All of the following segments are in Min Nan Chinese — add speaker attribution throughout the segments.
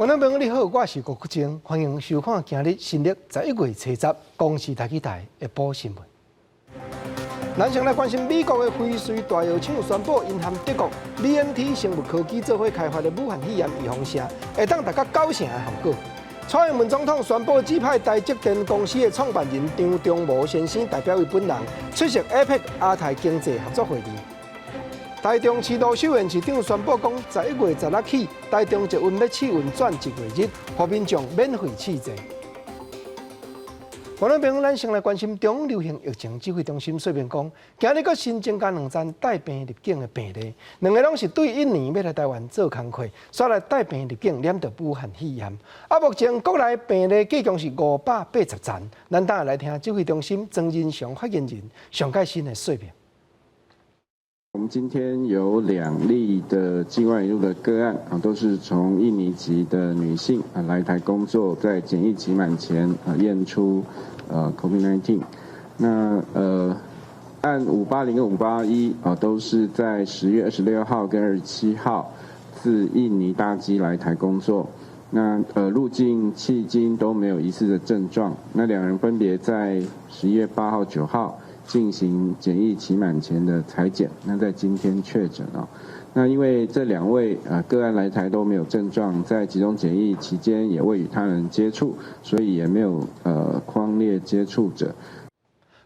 Speaker 1: 觀眾朋友你好，我是郭國晶，歡迎收看今日新曆11月初10公視台語台的報新聞。咱先來關心美國的輝瑞大藥廠宣布，𪜶和德國 BNT 生物科技做伙開發的武漢肺炎預防射，會當達到九成的效果。蔡英文總統宣布指派台積電公司的創辦人張忠謀先生代表伊本人出席 APEC 亞太經濟合作會議。台中市盧秀燕市長宣布講，11月16起，台中捷運欲試運轉一月日，予民眾免費試坐。觀眾朋友，咱先來關心中央流行疫情指揮中心說明講，今日閣新增加兩宗帶病入境的病例，兩个攏是對印尼欲來台灣做工課，煞來帶病入境染著武漢肺炎。啊，目前國內病例計共是580層。咱等下來聽指揮中心莊人祥發言人上蓋新的說明。
Speaker 2: 我們今天有兩例的境外移入的個案啊，都是從印尼籍的女性啊來台工作，在檢疫期滿前啊驗出COVID-19。那案580跟581啊，都是在10月26號跟27號自印尼搭機來台工作。那入境迄今都沒有疑似的症狀。那兩人分別在11月8號、9號進行檢疫期滿前的採檢，那在今天確診哦。那因為這兩位個案來台都沒有症狀，在集中檢疫期間也未與他人接觸，所以也沒有匡列接觸者。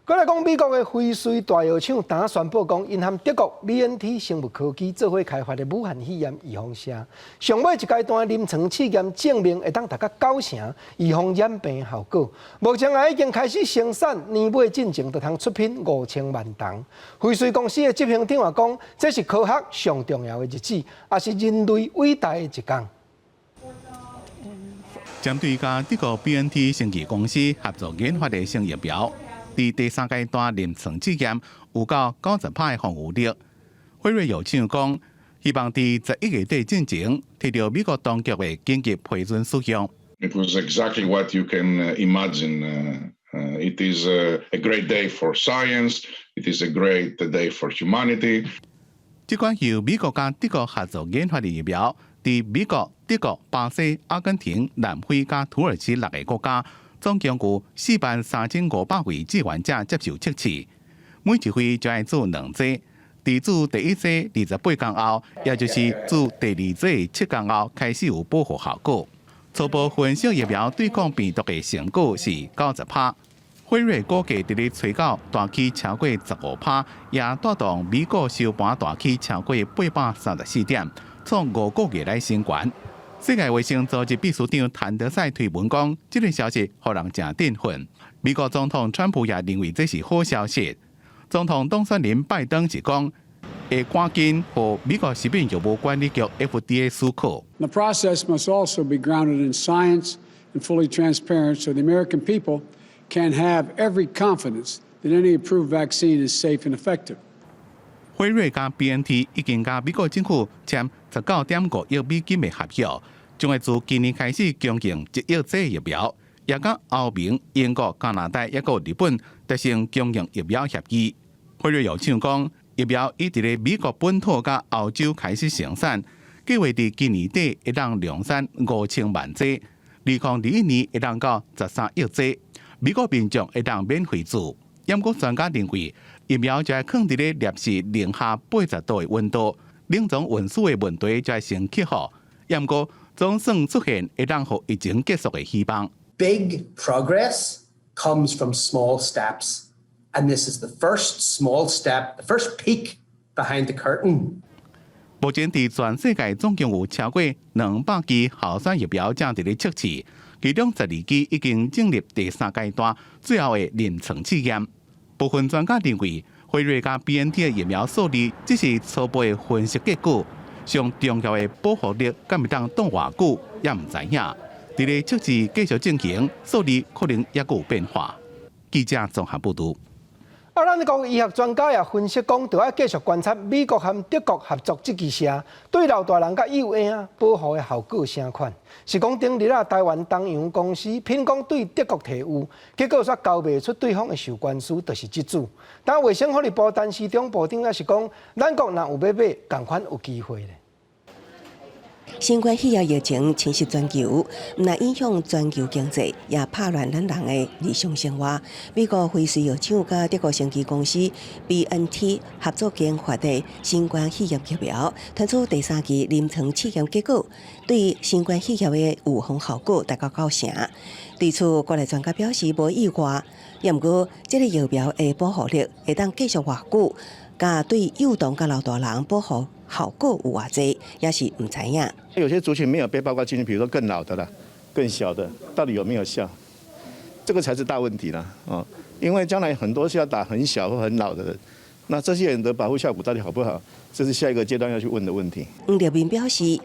Speaker 1: 閣來講，美國的輝瑞大藥廠昨宣布講，𪜶和德國 BNT 生物科技做伙開發的武漢肺炎預防射，上尾一階段臨床試驗證明會當達到九成預防染病效果。目前也已經開始生產，年尾進前就通出品5000萬筒。輝瑞公司的執行長也講，這是科學上重要的日子，也是人類偉大的一天。
Speaker 3: 針對佮德國 BNT 生技公司合作研發的新疫苗，佇第三階段臨床試驗有夠90%的防護力。輝瑞藥廠講，希望佇11月底進前提著美國當局的緊急批准使用。
Speaker 4: It was exactly what you can imagine. It is a great day for science. It is a great day for humanity.
Speaker 3: 這款由美國佮德國合作研發的疫苗，佇美國、德國、巴西、阿根廷、南非佮土耳其六个國家，總共有43,500位志願者接受測試，每一位就愛注兩劑。佇注第一劑28天後，也就是注第二劑7天後，開始有保護效果。初步分析疫苗對抗病毒的成果是90%。輝瑞估計佇咧吹到大起超過15%，也帶動美股收盤大起超過834點，創5個月來新高。世界衛生組織秘書長譚德塞推文講，這个消息予人誠振奮。美國總統川普也認為這是好消息。總統當選人拜登是講，會趕緊予美國食品藥物管理局 FDA 許可。
Speaker 5: The process must also be grounded in science and fully transparent, so the American people can have every confidence that any approved vaccine is safe and effective.
Speaker 3: 輝瑞佮 BNT 已經佮美國政府簽19.5億美金的合約，將會自今年開始供應1億劑疫苗，也佮歐盟、英國、加拿大抑閣日本達成供應疫苗協議。輝瑞藥廠講，疫苗已佇咧美國本土佮歐洲開始生產，計劃佇今年底會當量產5000萬劑，2021年會當到13億劑。美國民眾會當免費注。毋過專家認為，疫苗就愛囥佇咧攝氏零下80度的溫度，冷藏運輸的問題就愛先克服。毋過總算出現會當予疫情結束的希望。
Speaker 6: Big progress comes from small steps, and this is the first small step, the first peek behind the curtain.
Speaker 3: 目前佇全世界總共有超過200支候選疫苗正佇咧測試，其中12支已經進入第三階段最後的臨床試驗。部分專家認為，輝瑞佮 BNT 的疫苗數字只是初步的分析結果，上重要的保護力敢會當擋偌久也毋知影。佇咧測試繼續進行，數字可能猶閣有變化。記者綜合報導。
Speaker 1: 啊，咱國醫學專家也分析講，著愛繼續觀察美國和德國合作這支射，對老大人佮幼嬰保護的效果啥款？是講頂日啊，台灣東洋公司憑講對德國提有，結果煞交袂出對方的授權書，就是這組。但衛生福利部陳時中部長也是講，咱國若有欲買，仝款有機會咧。
Speaker 7: 新冠肺炎疫情侵襲全球，毋但影響全球經濟，也拍亂咱人的日常生活。美國輝瑞藥廠佮德國生技公司 BNT 合作研發的新冠肺炎疫苗，推出第三期臨床試驗結果，對新冠肺炎的預防效果達到九成。對此，國內專家表示無意外，也毋過這個疫苗的保護力會當繼續偌久，佮對幼童佮老大人保護效果有偌濟，也是毋知影。
Speaker 8: 有些族群沒有被包括進去，比如說更老的啦、更小的，到底有沒有效？這個才是大問題啦！哦，因為將來很多是要打很小或很老的人，那這些人的保護效果到底好不好？這是下一個階段要去問的問題。
Speaker 7: 黃立民表示，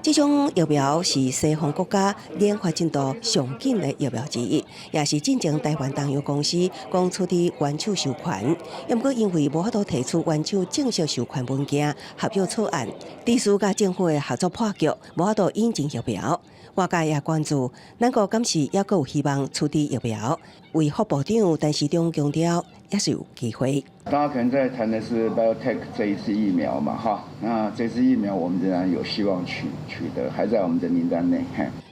Speaker 7: 這種疫苗是西方國家研發進度上緊的疫苗之一，也是進前台灣東洋公司講取得原廠授權，毋過因為無法度提出原廠正式授權文件合約草案，致使佮政府的合作破局，無法度引進疫苗。外界也關注，咱國敢是猶閣有希望取得疫苗？衛福部長陳時中強調，也是有機會。
Speaker 9: 大家可能在談的是 BioNTech 這一次疫苗嘛，哈，那這次疫苗我們仍然有希望取得，還在我們的名單內。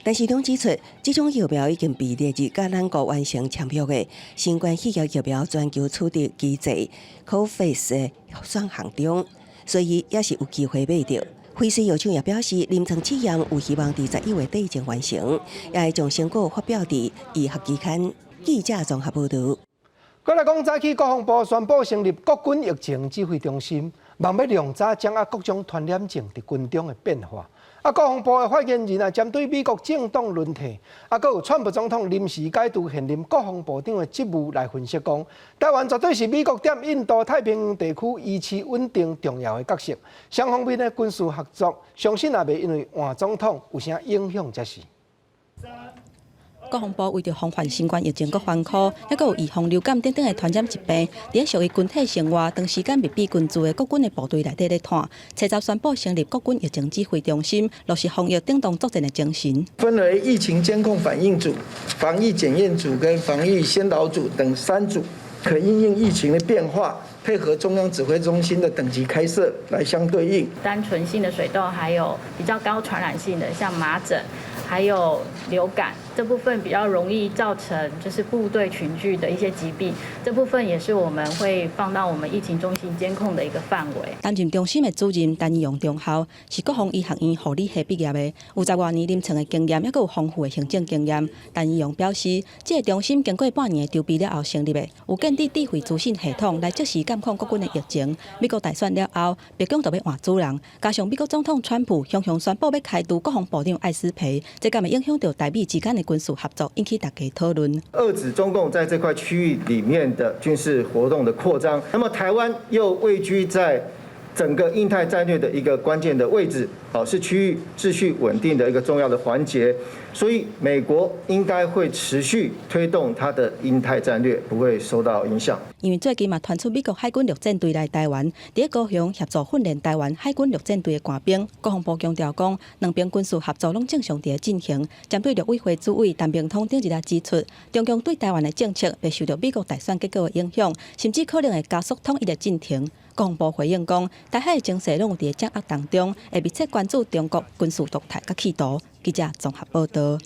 Speaker 7: 陳時中指出，這種疫苗已經被列入佮咱國完成簽約的新冠肺炎疫苗全球取得機制 COVAX 的選項中，所以也是有機會買著。輝瑞藥廠也表示，臨床試驗有希望佇11月底前完成，也會將成果發表佇醫學期刊。記者綜合報導。
Speaker 1: 閣來講，早起國防部宣布成立國軍疫情指揮中心，望欲量早掌握各種傳染症佇軍中的變化。啊，國防部的發言人啊，針對美國政黨輪替，啊，閣有川普總統臨時解除現任國防部長的職務來分析講，台灣絕對是美國踮印度太平洋地區維持穩定重要的角色。雙方面的軍事合作，相信也袂因為換總統有啥影響才是。
Speaker 10: 國防部為著防範新冠疫情閣反箍，猶閣有預防流感等等的傳染疾病，佇屬於軍體生活長時間密閉群聚的國軍的部隊內底咧湠，初十宣布成立國軍疫情指揮中心，落實防疫頂動作戰的精神。
Speaker 11: 分為疫情監控反應組、防疫檢驗組跟防疫先導組等三組，可因應疫情的變化，配合中央指揮中心的等級開設來相對應。
Speaker 12: 單純性的水痘，還有比較高傳染性的，像麻疹，還有流感這部分比較容易造成就是部隊群聚的一些疾病，這部分也是我們會放到我們疫情中心監控的一個範圍。
Speaker 10: 擔任中心的主任陳義勇中校是國防醫學院護理系畢業的，有十外年臨床的經驗，猶閣有豐富的行政經驗。陳義勇表示，這個中心經過半年的籌備了後成立的，有建置指揮資訊系統來即時監控國軍的疫情。美國大選了後，白宮就欲換主人，加上美國總統川普雄雄宣布欲開除國防部長艾斯培，這敢會影響著台美之間的軍事合作，引起大家討論。
Speaker 13: 遏止中共在這塊區域裡面的軍事活動的擴張，那麼台灣又位居在整個印太戰略的一個關鍵的位置，哦，是區域秩序穩定的一個重要的環節，所以美國應該會持續推動它的印太戰略，不會受到影響。
Speaker 10: 因為最近嘛傳出美國海軍陸戰隊來台灣，佇高雄協助訓練台灣海軍陸戰隊的官兵。國防部強調講，兩邊軍事合作攏正常佇進行。針對陸委會主委陳明通頂日仔指出，中共對台灣的政策袂受著美國大選結果的影響，甚至可能會加速統一的進程。國防部回應講，台海的情勢攏有佇掌握當中，會密切關注中國軍事動態佮企圖。記者綜合報導。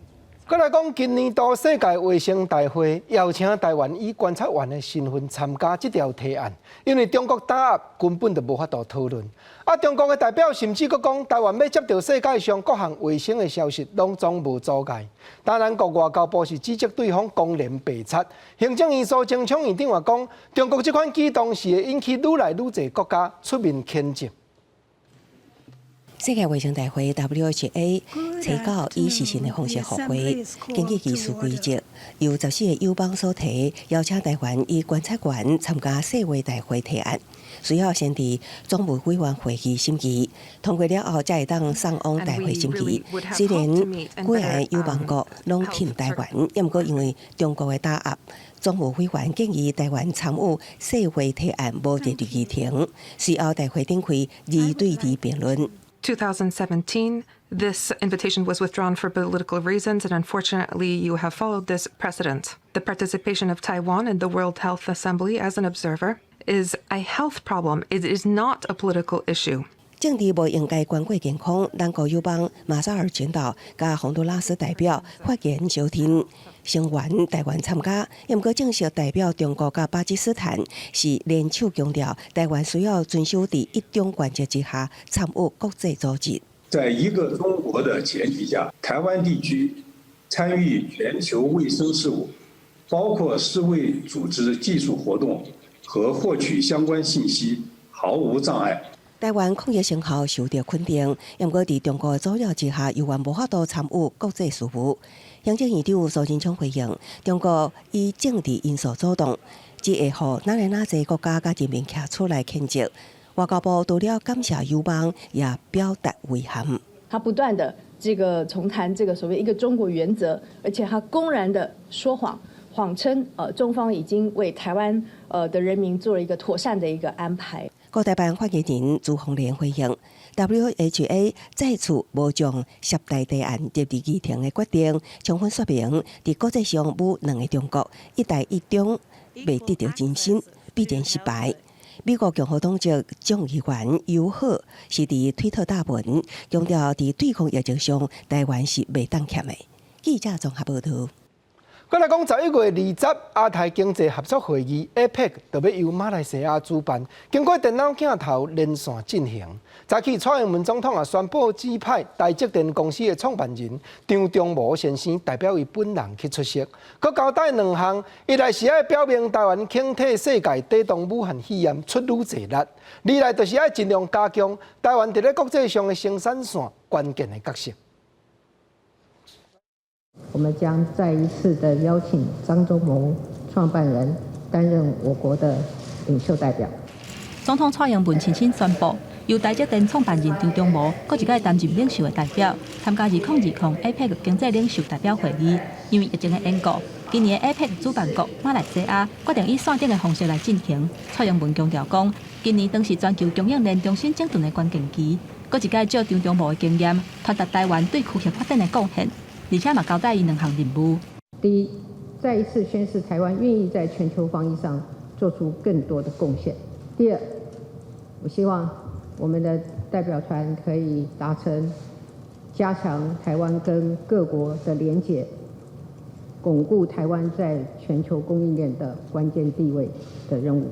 Speaker 1: 閣來講，今年度世界衛生大會邀請台灣以觀察員的身份參加這條提案，因為中國打壓根本就無法度討論。啊，中國的代表甚至閣講，台灣欲接著世界上各項衛生的消息，攏總無阻礙。當然，國外交部是指責對方公然白賊。行政院蘇貞昌院長也講，中國這款舉動是會引起愈來愈濟國家出面譴責。
Speaker 7: 世界衛生大會 WHA 初九以視訊的方式復會，根據議事規則，由14個友邦所提，邀請台灣以觀察員參加世衛大會提案，需要先佇總務委員會議審議，通過了後，才會當送往大會審議。雖然幾个友邦國攏挺台灣，毋過因為中國的打壓，總務委員建議台灣參與世衛提案無列入議程。隨後大會展開二對二辯論。
Speaker 14: 2017, this invitation was withdrawn for political reasons, and unfortunately, you have followed this precedent. The participation of Taiwan in the World Health Assembly as an observer is a health problem. It is not a political issue.
Speaker 7: 政治無應該關過健康。咱國友邦馬紹爾群島佮洪都拉斯代表發言相聽，聲援台灣參加。毋過正式代表中國佮巴基斯坦是聯手強調，台灣需要遵守佇一中原則之下參與國際組織。
Speaker 15: 在一個中國的前提下，台灣地區參與全球衛生事務，包括世衛組織技術活動和獲取相關信息，毫無障礙。
Speaker 7: 台灣抗疫成效受到肯定，毋過佇中國阻撓之下，猶原無法度參與國際事務。行政院長蘇貞昌回應：中國以政治因素阻擋，只會予哪來哪濟國家佮人民徛出來譴責。外交部除了感謝友邦，也表達遺憾。
Speaker 16: 他不斷的這個重談這個所謂一個中國原則，而且他公然的說謊，謊稱中方已經為台灣的人民做了一個妥善的一個安排。
Speaker 7: 國台辦發言人朱鳳蓮回應：WHA 再次無將涉台提案入佇議程的決定，充分說明佇國際上無兩个中國，一台一中袂得著人心，必然失敗。美國共和黨籍眾議員尤赫是佇推特大文強調，佇對抗疫情上，台灣是袂當欠的。記者綜合報導。
Speaker 1: 閣來講，11月20亞太經濟合作會議（APEC）就欲由馬來西亞主辦，經過電腦鏡頭連線進行。早起蔡英文總統也宣布指派台積電公司的創辦人張忠謀先生代表伊本人去出席。閣交代兩項，一來是愛表明台灣肯替世界抵擋武漢肺炎出愈濟力，二來就是愛盡量加強台灣佇咧國際上的生產線關鍵的角色。
Speaker 17: 我們將再一次的邀請張忠謀創辦人擔任我國的領袖代表。
Speaker 10: 總統蔡英文親身宣布，由台積電創辦人張忠謀閣一擺擔任領袖的代表，參加2020 APEC 經濟領袖代表會議。因為疫情的緣故，今年的 APEC 主辦國馬來西亞決定以線頂的方式來進行。蔡英文強調講，今年當是全球供應鏈重新整頓的關鍵期，閣一擺借張忠謀的經驗，傳達台灣對區域發展的貢獻。而且嘛交代伊兩項任務。
Speaker 17: 第一，再一次宣示台灣願意在全球防疫上做出更多的貢獻。第二，我希望我們的代表團可以達成加強台灣跟各國的連結，鞏固台灣在全球供應鏈的關鍵地位的任務。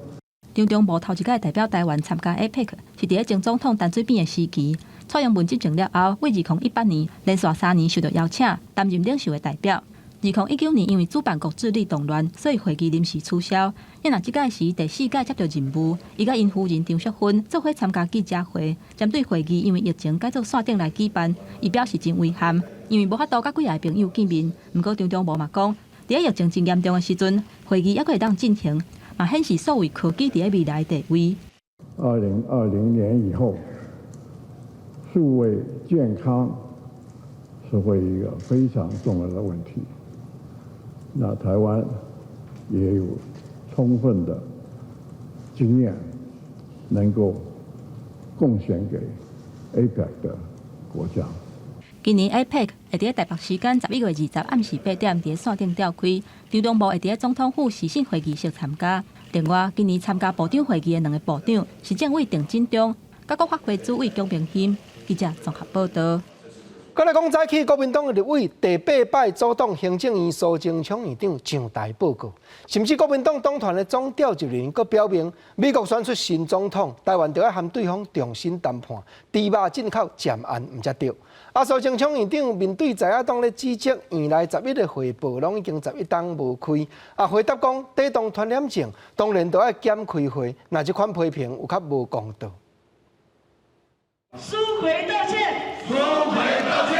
Speaker 10: 張忠謀頭一擺代表台灣參加 APEC，是佇咧前總統陳水扁的時期。蔡英文執政了後，對2018年連續3年受到邀請擔任領袖的代表。2019年因為主辦國智利動亂，所以會議臨時取消。伊若這擺是第四屆接著任務，伊佮𪜶夫人張淑芬做伙參加記者會，針對會議因為疫情改做線頂來舉辦，伊表示真遺憾，因為無法度佮幾个朋友見面。毋過張忠謀嘛講，佇咧疫情真嚴重的時陣，會議猶閣會當進行，嘛顯示數位科技佇咧未來的地位。
Speaker 18: 2020年以後，數位健康是會一個非常重要的問題。那台灣也有充分的經驗，能夠貢獻給 APEC 的國家。
Speaker 10: 今年 APEC 會佇咧台北時間11月20暗時8點佇咧線頂召開，張忠謀會佇咧總統府視訊會議室參加。另外，今年參加部長會議的兩个部長是政委鄧振中，佮國發會主委蔣明钦。記者綜合報導。
Speaker 1: 閣來講，早起國民黨的立委第八擺阻擋行政院蘇貞昌院長上台報告，甚至國民黨黨團的總召集人閣表明，美國選出新總統，台灣著愛和對方重新談判，豬肉進口暫按毋才對。啊，蘇貞昌院長面對在野黨咧指責，院內11个會報攏已經11冬無開，啊回答講，抵擋傳染症，當然著愛減開會，若這款批評有較無公道。
Speaker 19: 蘇揆道歉，
Speaker 4: 蘇揆道歉，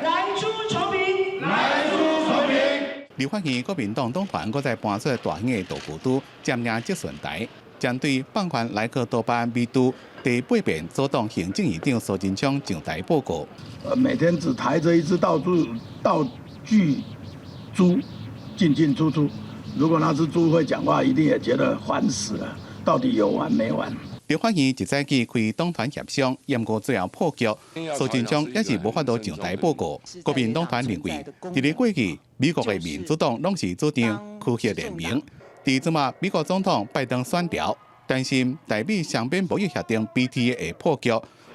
Speaker 19: 萊豬仇民，
Speaker 4: 萊豬仇民。
Speaker 3: 立法院國民黨黨團閣再搬出大型的道具豬，佔領質詢台，針對放寬萊克多巴胺美豬第八遍阻擋行政院長蘇貞昌上台報告。
Speaker 20: 每天只抬著一隻道具豬進進出出，如果那隻豬會講話，一定也覺得煩死了。到底有完沒完？
Speaker 3: 立法院一早起開黨團協商，毋過最後破局，蘇貞昌猶是無法度上台報告。國民黨團認為，佇咧過去，美國的民主黨攏是主張區域聯盟，佇這馬美國總統拜登選調，擔心台美雙邊貿易協定 BTA 會破局，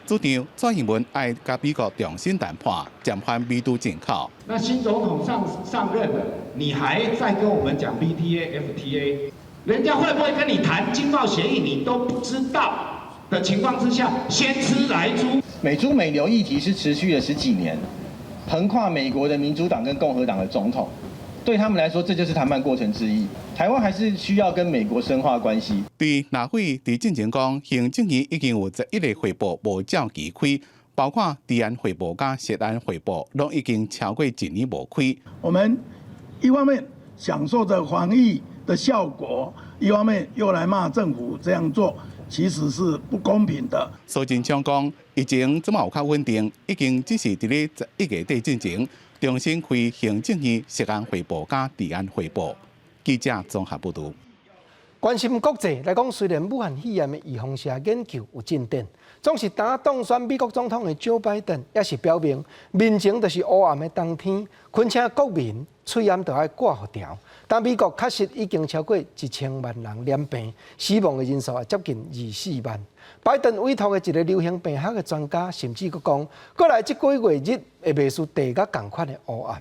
Speaker 3: 主張蔡英文愛佮美國重新談判，暫緩美豬進口。
Speaker 21: 那新總統上上任了，你還在跟我們講 BTA、FTA，人家會不會跟你談經貿協議，你都不知道的情況之下，先吃萊豬。
Speaker 22: 美豬美牛議題是持續了十幾年，橫跨美國的民主黨跟共和黨的總統，對他們來說，這就是談判過程之一。台灣還是需要跟美國深化關係。
Speaker 3: 對納會佇進前講，行政院已經有11個會部無照期開，包括治安會部佮食安會部，攏已經超過一年無開。
Speaker 20: 我們一方面享受着防疫的效果，一方面又來罵政府這樣做，其實是不公平的。
Speaker 3: 蘇貞昌講，疫情這馬有較穩定，已經只是佇咧11月底進前重新開行政院食安會部佮治安會部。記者綜合報導。
Speaker 1: 關心國際來講，雖然武漢肺炎的預防射研究有進展，總是當當選美國總統的蔣拜登也是表明，面前就是烏暗的冬天，懇請國民喙罨著愛掛予牢。但美國確實已經超過1000萬人染病，死亡的人數也接近24萬。拜登委託的一个流行病學的專家，甚至閣講，過來這幾月日會袂輸地獄仝款的烏暗。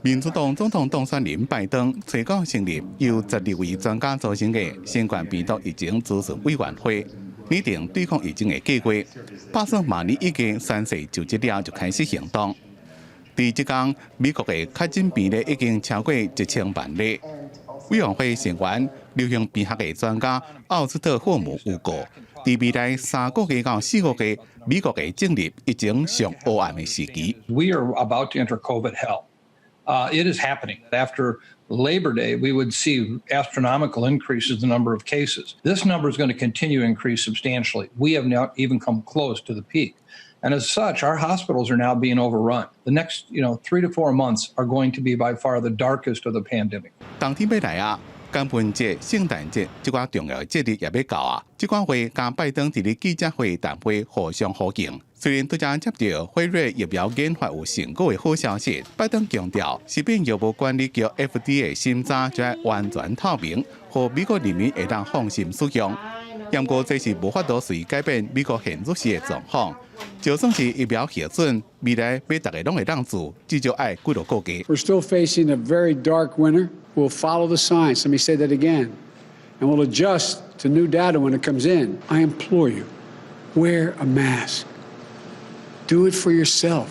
Speaker 3: 民主黨總統當選人拜登催告成立由12位專家組成的新冠病毒疫情諮詢委員會，擬定對抗疫情的計劃。打算明年一月宣誓就職了就開始行動。佇這工，美國的確診病例已經超過1000萬例。委員會成員流行病學的專家奧斯特霍姆預告，佇未來3個月到4個月，美國會進入疫情上烏暗的時期。
Speaker 23: We are about to enter COVID hell. It is happening. After Labor Day, we would see astronomical increases in the number of cases. This number is going to continue to increase substantially. We have not even come close to the peak. And as such, our hospitals are now being overrun. The next 3 to 4 months are going to be by far the darkest of the pandemic.
Speaker 3: 冬天欲來啊，感恩節、聖誕節這寡重要的節日也欲到啊。這寡話佮拜登佇咧記者會談話互相呼應。雖然拄才接著輝瑞疫苗研發有成果的好消息，拜登強調，食品藥物管理局 FDA 審查就愛完全透明，予美國人民會當放心使用。毋過這是無法度隨改變美國現如時的狀況。就算是疫苗核准，未來欲逐家攏會當做，至少愛幾落個月。
Speaker 5: We're still facing a very dark winter. We'll follow the science. Let me say that again. And we'll adjust to new data when it comes in. I implore you, wear a mask. Do it for yourself.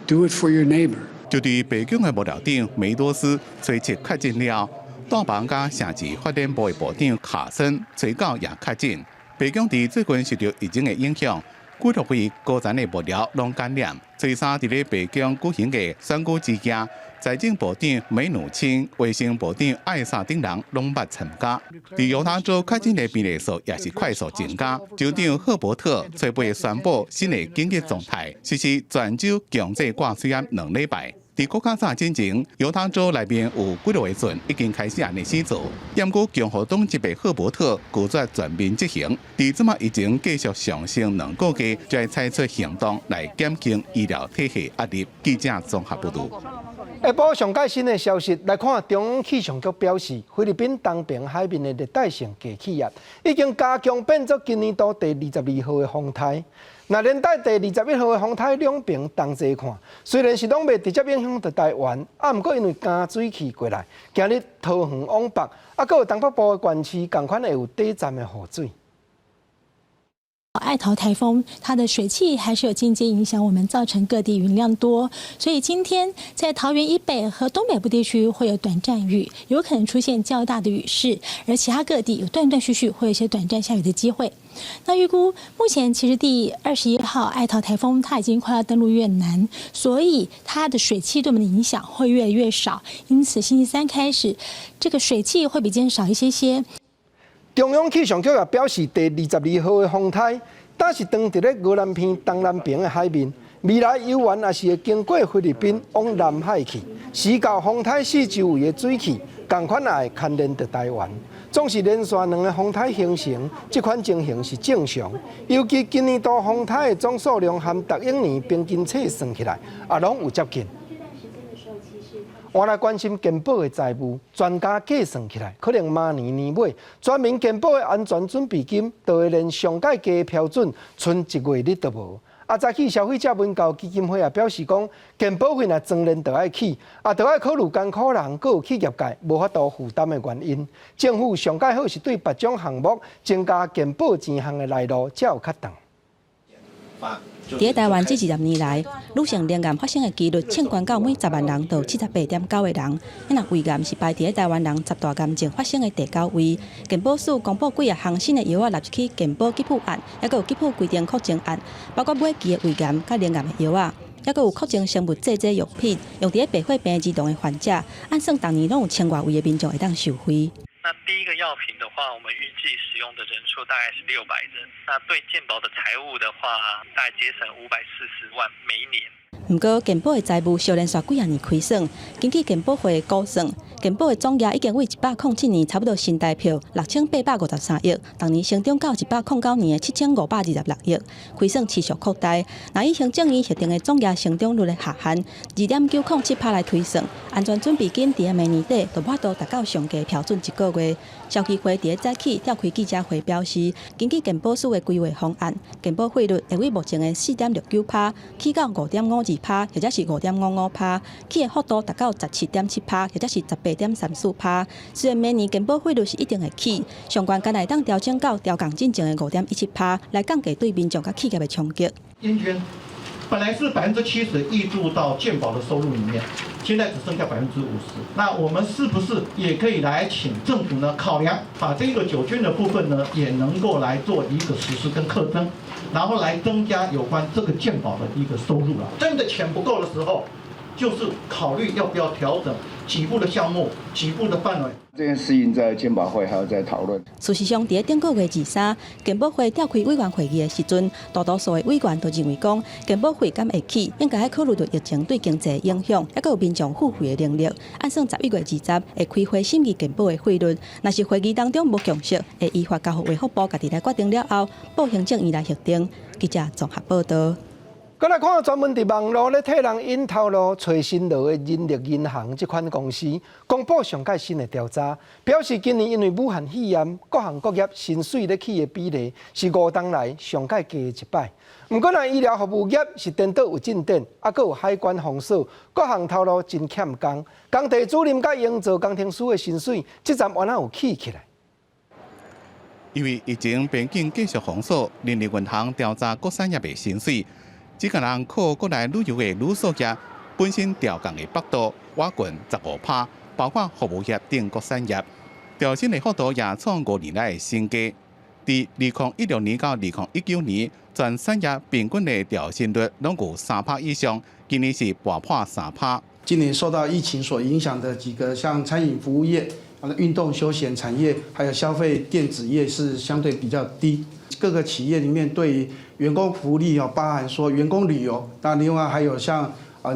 Speaker 5: Do it for your neighbor.
Speaker 3: 就佇白宮的幕僚長梅多斯初七確診了，大房佮城市發展部的部長卡森初九也確診。白宮佇最近受著疫情的影響，幾落位高層的幕僚攏感染。初三佇咧白宮舉行的選舉之夜，財政部長梅努欽、衛生部長艾薩等人攏捌參加。佇猶他州確診的病例數也是快速增加。州長赫伯特初八宣布新的緊急狀態，實施全州強制掛喙罨2禮拜。佇閣較早進前，猶他州內面有幾落個鎮已經開始按呢式做，毋過共和黨籍的赫伯特拒絕全面執行。佇這馬疫情繼續上升2個月，就愛採取行動來減輕醫療體系壓力。記者綜合報導。
Speaker 1: 下晡上蓋新的消息來看，中央氣象局表示，菲律賓東爿海面的熱帶性低氣壓已經加強變做今年度第22號的風颱。若連帶第21號的風颱兩爿同齊看，雖然是攏袂直接影響著台灣，啊，毋過因為加水汽過來，今日桃園往北，啊，閣有東北部的縣市仝款會有短暫的雨水。
Speaker 24: 愛桃颱風，它的水汽還是有間接影響我們，造成各地雲量多。所以今天在桃園以北和東北部地區會有短暫雨，有可能出現較大的雨勢，而其他各地有斷斷續續會有一些短暫下雨的機會。那預估目前其實第21號愛桃颱風它已經快要登陸越南，所以它的水汽對我們的影響會越來越少。因此星期三開始，這個水汽會比今天少一些些。
Speaker 1: 中央氣象局也表示，第22號的風颱，當時當佇咧宜蘭縣東南爿的海面，未來猶原也是會經過菲律賓往南海去。時到風颱四周圍的水汽，仝款也會牽連著台灣。總是連續兩个風颱形成，這款情形是正常。尤其今年度風颱的總數量和逐一年平均測算起來，也攏有接近。我來關心健保的財務，專家計算起來，可能明年年尾全民健保的安全準備金，就會連上蓋低的標準，賰一月日都無。啊，早起消費者文教基金會也表示講，健保費若全然著愛起，啊，著愛考慮艱苦人，閣有企業界無法度負擔的原因。政府上蓋好是對別種項目增加健保錢項的來路，才有較當。
Speaker 10: 佇台灣這20年來，女性乳癌發生的幾率，平均到每10萬人就有78.9個人。若胃癌是排佇台灣人十大癌症發生的第九位。健保署公布幾仔項新的藥仔納入去健保給付案，抑閣有給付規定擴增案，包括尾期的胃癌佮乳癌的藥仔，抑閣有擴增生物製劑藥品，用佇咧白血病兒童的患者，按算逐年攏有千外位的民眾會當受惠。
Speaker 2: 那第一個藥品的話，我們預計使用的人數大概是600人。那對健保的財務的話，大概節省540萬每年。
Speaker 10: 毋過健保的財務相連續幾仔年虧損，根據健保會估算，健保的總額已經為107年差不多新台票6853億，逐年成長到109年的7526億，虧損持續擴大。若以行政院核定的總額成長率的下限2.907%來推算，安全準備金佇明年底就無法度達到上低標準一個月。消基會佇咧早起召開記者會表示，根據健保署的規劃方案，健保費率會為目前的4.69%起到5.52%，或者是5.55%，起的幅度達到17.7%，或者是18.34%。雖然明年健保費率是一定會起，上懸敢若會當調整到調降進前的5.17%，來降低對民眾佮企業的衝擊。
Speaker 6: 煙捐本來是70%挹注到健保的收入裡面，現在只剩下50%。那我們是不是也可以來請政府呢考量，把這個酒捐的部分呢，也能夠來做一個實施跟課徵，然後來增加有關這個健保的一個收入了。真的錢不夠的時候，就是考慮要不要調整給付的項目、給付的範圍。
Speaker 8: 這件事情在健保會還要再討論。
Speaker 10: 事實上，佇咧頂個月23，健保會召開委員會議的時陣，大多數的委員都認為講，健保費敢會起，應該愛考慮著疫情對經濟影響，抑閣有民眾付費的能力。按算11月20會開會審議健保的費率，若是會議當中無共識，會依法交予衛福部家己來決定了後，報行政院來核定。記者綜合報道。
Speaker 1: 閣來看專門佇網路咧替人引頭路、揣新路的人力銀行這款公司，公布上蓋新的調查，表示今年因為武漢肺炎，各行各業薪水咧起的比例是5冬來上蓋低的一擺。毋過若醫療服務業是顛倒有進展，猶閣有海關封鎖，各項頭路真欠工。工地主任佮營造工程師的薪水，這陣原來有起起來。
Speaker 3: 因為疫情邊境繼續封鎖，人力銀行調查各產業的薪水。這個人靠國內旅遊的旅宿業本身調降的幅度，倚近15%，包括服務業等各產業，調薪的幅度也創5年來的新低。佇2016年到2019年，全產業平均的調薪率攏有3%以上，今年是跋破3%。
Speaker 9: 今年受到疫情所影響的幾個，像餐飲服務業、運動休閒產業，還有消費電子業是相對比較低。各個企業裡面對於員工福利哦，包含說員工旅遊，那另外還有像啊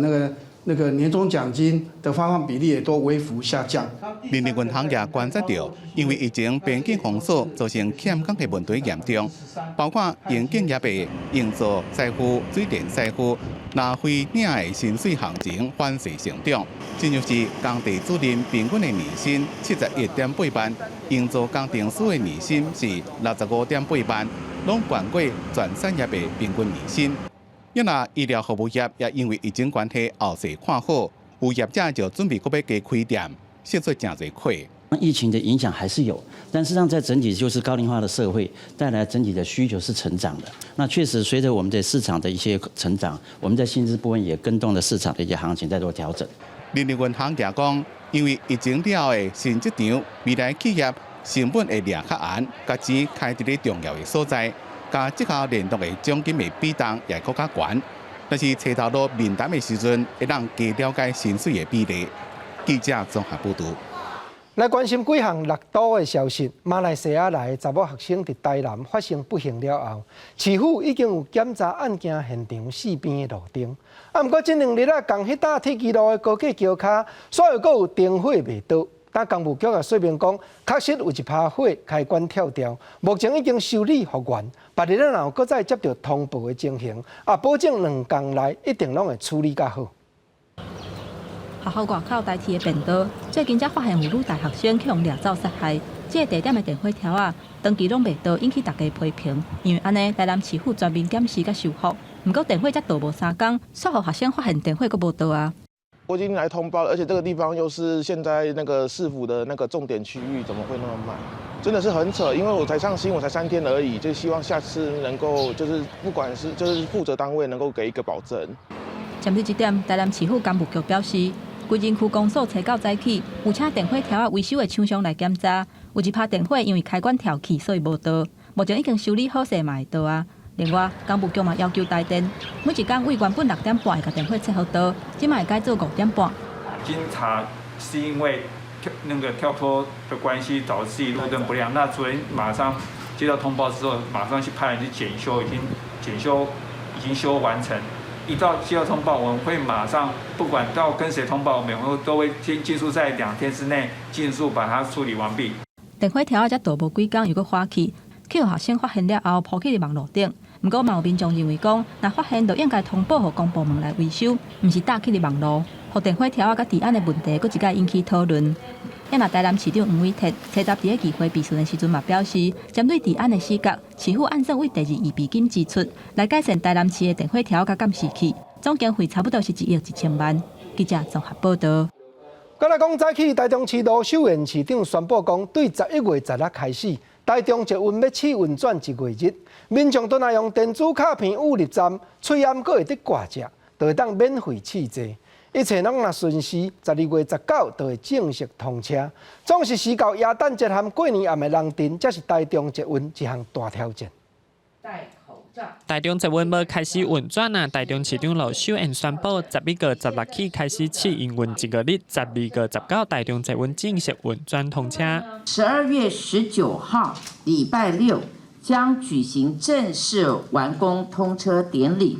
Speaker 9: 那個年終獎金的發放比例也都微幅下降。
Speaker 3: 人力銀行也觀察到，因為疫情邊境封鎖造成欠工的問題嚴重，包括營建業的營造師傅、水電師傅、南非領的薪水行情反勢成長，親像是工地主任平均的年薪71.8萬，營造工程師的年薪是65.8萬，攏懸過全產業的平均年薪。若醫療服務業也因為疫情關係後勢看好，有業者就準備閣欲加開店，釋出誠濟客。
Speaker 25: 疫情的影響還是有，但事實上在整體就是高齡化的社會帶來整體的需求是成長的。那確實隨着我們的市場的一些成長，我們在薪資部分也跟動了市場的一些行情在做調整。
Speaker 3: 人力銀行也講，因為疫情了後的新職場，未來企業成本會掠較懸，共錢開佇咧重要的所在，佮績效聯動的獎金的比重也閣較懸。但是揣頭路面談的時陣，會當加了解薪水的比例。記者綜合報導。
Speaker 1: 來關心幾項樂土的消息。馬來西亞來的查某學生佇台南發生不幸了後，市府已經有檢查案件現場四邊的路燈。啊，毋過這兩日啊，仝彼搭鐵支路的高架橋跤，煞又閣有燈火袂著。但工務局也說明講，確實有一趴火開關跳掉，目前已經修理復原。別日若有閣再接著通報的情形，啊，保證兩工內一定攏會處理較好。
Speaker 10: 學校外口代替的便道，最近才發現有女大學生去予掠走殺害。這个地點的電火柱仔，長期攏袂倒，引起大家批評。因為按呢，台南市府全面檢視佮修復，毋過電火才倒無三工，煞予學生發現電火閣無倒啊！
Speaker 11: 我已經來通報，而且這個地方又是現在那個市府的那個重點區域，怎麼會那麼慢？真的是很扯，因為我才上新，我才3天而已，就希望下次能夠，就是不管是就是負責單位能夠給一個保證。
Speaker 10: 針對這點，台南市府工務局表示，歸仁區公所初九早起有請電火柱仔維修的廠商來檢查，有一拍電火因為開關跳去，所以無倒。目前已經修理好勢，嘛會倒啊。另外，工務局嘛要求台電每一工為原本6點半會共電火切予倒，這擺會改做5點半。
Speaker 12: 經查是因為跳那個跳脫的關係導致路燈不亮，那昨天馬上接到通報之後，馬上去派人去檢修，已經檢修已經修完成。一到接到通報，我們會馬上不管到跟誰通報，我們都會盡盡速在2天之內盡速把它處理完畢。
Speaker 10: 電火柱仔才倒無幾工，又閣火去，去予學生發現了後，鋪去網路頂。毋過嘛有民眾認為講，若發現就應該通報予公部門來維修，毋是搭去佇網路，予電火柱仔佮治安的問題，閣一擺引起討論。也若台南市長黃偉哲，初十佇咧議會備詢的時陣嘛表示，針對治安的死角，市府按算為第二預備金支出來改善台南市的電火柱佮監視器，總經費差不多是1億1千萬。記者綜合報導。
Speaker 1: 閣來講，早起台中市盧秀燕市長宣布講，對11月16開始，台中捷運欲試運轉一月日，民眾都若用電子卡片預入站，喙罨閣會得掛食，就會當免費試坐。一切攏若順時，12月19就會正式通車。總是時到耶誕節和過年暗的人陣，才是台中捷運一項大挑戰。
Speaker 13: 戴口罩。
Speaker 14: 台中捷運欲開始運轉啊！台中市長盧秀燕宣布，11月16起開始試營運一個日，12月19台中捷運正式運轉通車。
Speaker 13: 12月19號，禮拜六將舉行正式完工通車典禮。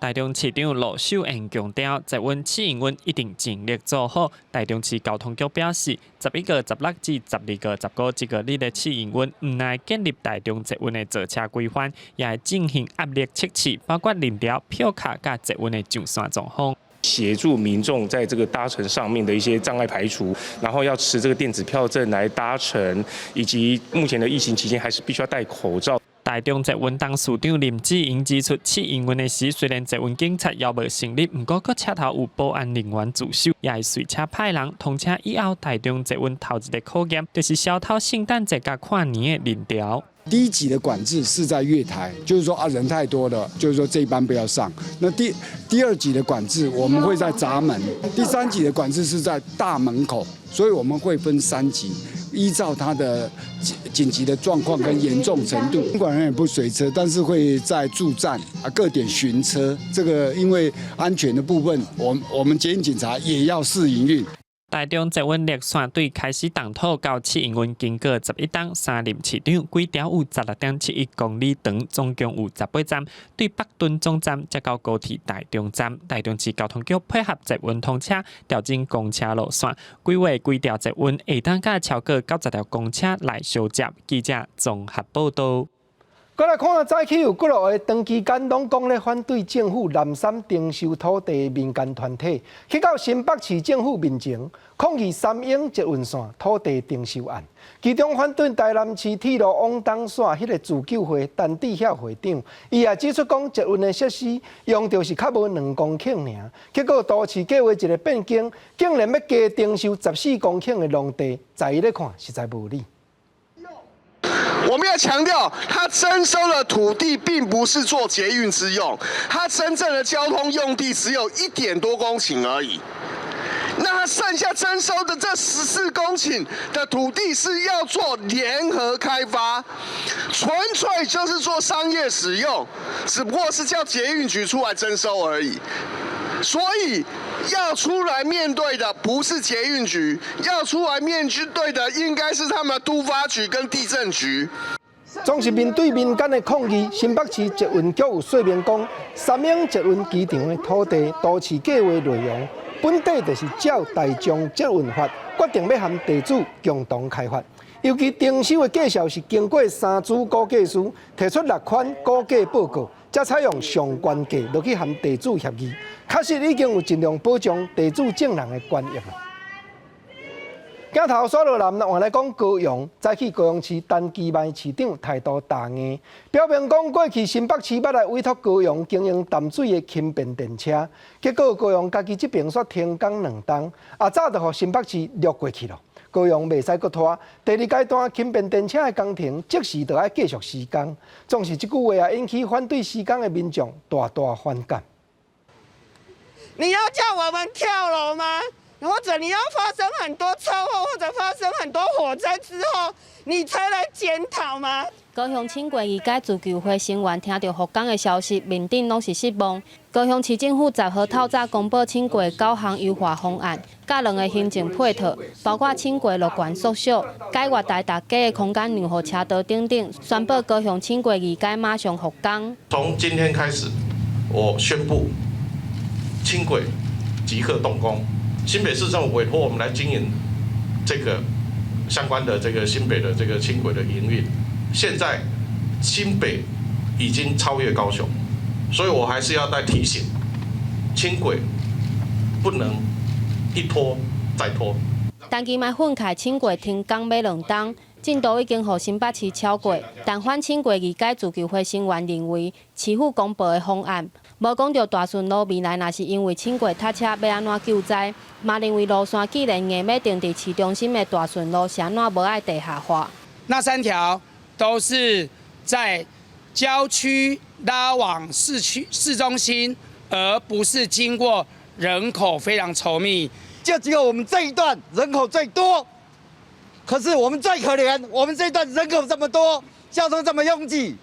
Speaker 14: 台中市長盧秀燕強調，捷運試營運一定盡力做好。台中市交通局表示，11月16至12月19這個日的試營運，毋但建立台中捷運的坐車規範，也會進行壓力測試，包括人潮、票卡佮捷運的上線狀況。
Speaker 15: 協助民眾在這個搭乘上面的一些障礙排除，然後要持這個電子票證來搭乘，以及目前的疫情期間還是必須要戴口罩。
Speaker 14: 台中捷運董事長林志穎指出，試營運的時，雖然捷運警察猶無成立，毋過閣車頭有保安人員駐守，也會隨車派人通車以後，台中捷運頭一个考驗就是消透聖誕節佮跨年的人潮。
Speaker 5: 第一級的管制是在月台，就是說啊人太多了，就是說這一班不要上。那第二級的管制，我們會在閘門；第三級的管制是在大門口，所以我們會分三級，依照它的緊急的狀況跟嚴重程度。管人員不隨車，但是會在駐站啊各點巡車。這個因為安全的部分，我們捷運警察也要試營運。
Speaker 14: 台中捷運綠線對開始動土到試營運經過11冬三任市長，規條有16.71公里長，總共有18站，對北屯總站才到高鐵台中站。台中市交通局配合捷運通車，調整公車路線，規劃規條捷運會當佮超過90條公車來相接。記者綜合報導。
Speaker 1: 閣來看早起有幾落个長期間攏講咧反對政府濫贍徵收土地的民間團體，去到新北市政府面前抗議三鶯捷運線土地徵收案。其中反對台南市鐵路往東線彼个自救會陳智曉會長，伊也指出講捷運的設施用著是較無2公頃爾，結果都市計劃一个變更，竟然欲加徵收14公頃的農地，在伊咧看實在無理。
Speaker 26: 我們要強調，他徵收的土地並不是做捷運之用，他真正的交通用地只有1點多公頃而已。那他剩下徵收的這14公頃的土地是要做聯合開發，純粹就是做商業使用，只不過是叫捷運局出來徵收而已。所以要出來面對的不是捷運局，要出來面對的應該是他們都發局跟地政局。
Speaker 1: 總是面對民間的抗議，新北市捷運局有說明講，三鶯捷運機場的土地都市計劃內容，本底就是照台中捷運法決定欲和地主共同開發。尤其徵收的價數是經過三組估價師提出六款估價報告，才採用上懸價落去和地主協議，確實已經有盡量保障地主眾人的權益啦。鏡頭煞落來，換來講高雄，早起高雄市陳其邁市長態度強硬，表明講過去新北市捌來委託高雄經營淡水的輕便電車，結果高雄家己這邊煞停工兩冬，啊早就予新北市掠過去囉。高雄袂使閣拖，第二階段輕便電車的工程即時就愛繼續施工。總是這句話啊，引起反對施工的民眾大大反感。
Speaker 4: 你要叫我們跳樓嗎？或者你要發生很多車禍，或者發生很多火災之後，你才來檢討嗎？
Speaker 7: 高雄輕軌二階自救會成員聽著復工的消息，面頂攏是失望。高雄市政府十號透早公布輕軌九項優化方案，佮兩个行政配套，包括輕軌路權縮小、改月台疊加的空間讓予車道等等，宣布高雄輕軌二階馬上復工。
Speaker 16: 從今天開始，我宣布輕軌即刻動工。新北市政府委託我們來經營這個相關的這個新北的這個輕軌的營運，現在新北已經超越高雄，所以我還是要再提醒，輕軌不能一拖再拖。
Speaker 7: 陳其邁憤慨輕軌停工欲兩冬，進度已經予新北市超過，但反輕軌二階自救會成員認為，市府公布的方案無講著大順路未來若是因為輕軌塞車欲按怎救災，嘛認為路線既然硬欲定佇市中心的大順路，是按怎無愛地下化？
Speaker 17: 那三條都是在郊區拉往市區市中心，而不是經過人口非常稠密。
Speaker 18: 就只有我們這一段人口最多，可是我們最可憐，我們這一段人口這麼多，交通這麼擁擠，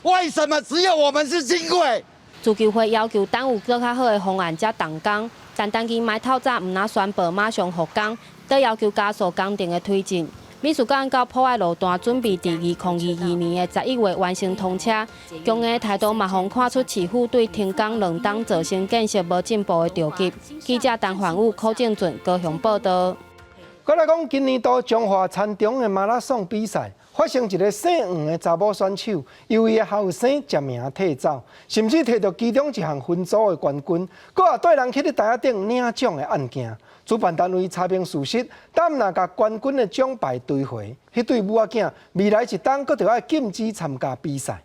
Speaker 18: 為什麼只有我們是輕軌？
Speaker 7: 自救會要求等有閣較好的方案才動工，但陳其邁透早毋但宣布馬上復工，閣要求加速工程的推進。美術館到埔愛路段準備佇2022年的11月完成通車，強硬態度嘛，予看出市府對停工兩冬造成建設無進步的著急。記者陳焕武、柯正俊高雄報導。
Speaker 1: 閣來講，今年度彰化田中的馬拉松比賽，發生一个姓黃的查某選手，由伊的後生食名退走，甚至摕著其中一項分組的冠軍，閣也帶人去咧台仔頂領獎的案件。主辦單位查明事實，但若共冠軍的獎牌追回，彼對母仔囝未來一冬閣著愛禁止參加比賽。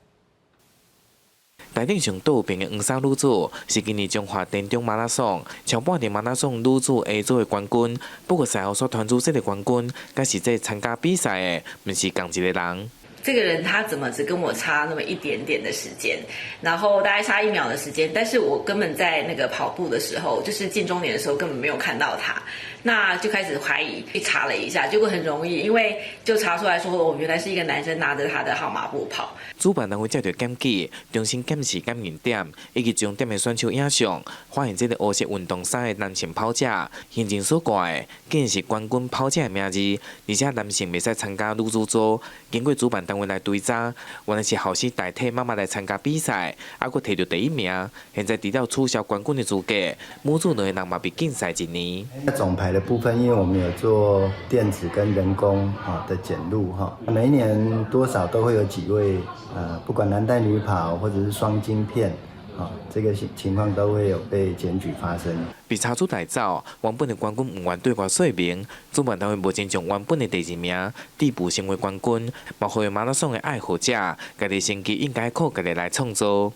Speaker 19: 台頂上倒爿的黃衫女子是今年彰化田中馬拉松長半程馬拉松女子 A 組的冠軍。不過賽後所傳出這个冠軍，佮實際參加比賽的，毋是仝一个人。
Speaker 27: 這個人他怎麼只跟我差那麼一點點的時間，然後大概差1秒的時間，但是我根本在那個跑步的時候，就是進終點的時候根本沒有看到他，那就開始懷疑，去查了一下，結果很容易，因為就查出來說，哦，原來是一個男生拿着他的號碼布跑。
Speaker 19: 主辦單位接著檢舉，重新檢視檢驗點，以及終點的選手影像，發現這个烏色運動衫的男性跑者，行程所掛的竟然是冠軍跑者的名字，而且男性袂使參加女子組。經過主辦單位來追查，原來是後生代替媽媽來參加比賽，猶閣摕著第一名。現在除了取消冠軍的資格，母子兩个人嘛被禁賽一年。
Speaker 28: 那總牌的部分，因為我們有做電子跟人工哈的檢錄哈，每一年多少都會有幾位，不管男帶女跑或者是雙晶片，啊，這個情況都會有被檢舉發生。
Speaker 19: 被查出帶走，原本的冠軍毋願對外說明，主辦單位目前將原本的第二名遞補成為冠軍，嘛呼籲馬拉松的愛好者，家己成績應該靠家己來創造。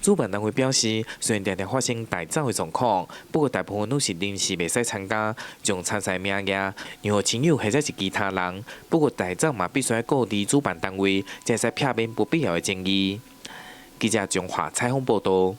Speaker 19: 主辦單位表示，雖然常常發生帶走的狀況，不過大部分攏是臨時袂使參加，將參賽名額讓予親友或者是其他人。不過帶走嘛必須愛告知主辦單位，才會使避免不必要的爭議。記者彰化採訪報導。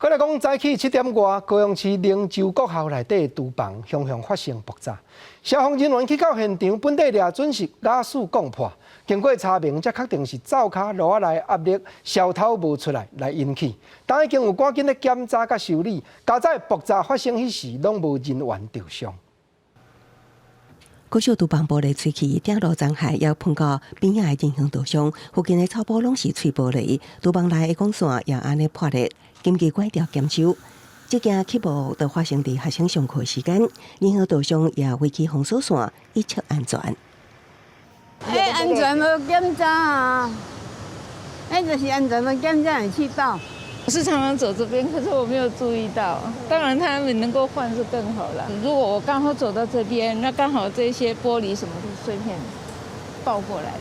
Speaker 1: 閣來講，早起7點外，高雄市靈州國校內底的廚房，雄雄發生爆炸。消防人員去到現場，本底掠準是瓦斯摃破。經過查明，才確定是灶跤爐仔內壓力燒頭無出來來引起。但已經有趕緊咧檢查佮修理，佳哉爆炸發生彼時，攏無人員著傷。
Speaker 29: 國小廚房玻璃碎去，頂爐殘骸也噴到邊仔的人行道上，附近的草埔攏是碎玻璃，廚房內的管線也按呢破裂，緊急關掉檢修。這件起爆就發生佇學生上課時間，人行道上也圍起封鎖線，一切安全。
Speaker 30: 欸，安全無檢查啊！
Speaker 2: 哎，就是安全的檢才會去倒。
Speaker 6: 我是常常走這邊，可是我沒有注意到。當然，他們能夠換是更好了。如果我剛好走到這邊，那剛好這些玻璃什麼都碎片爆過來。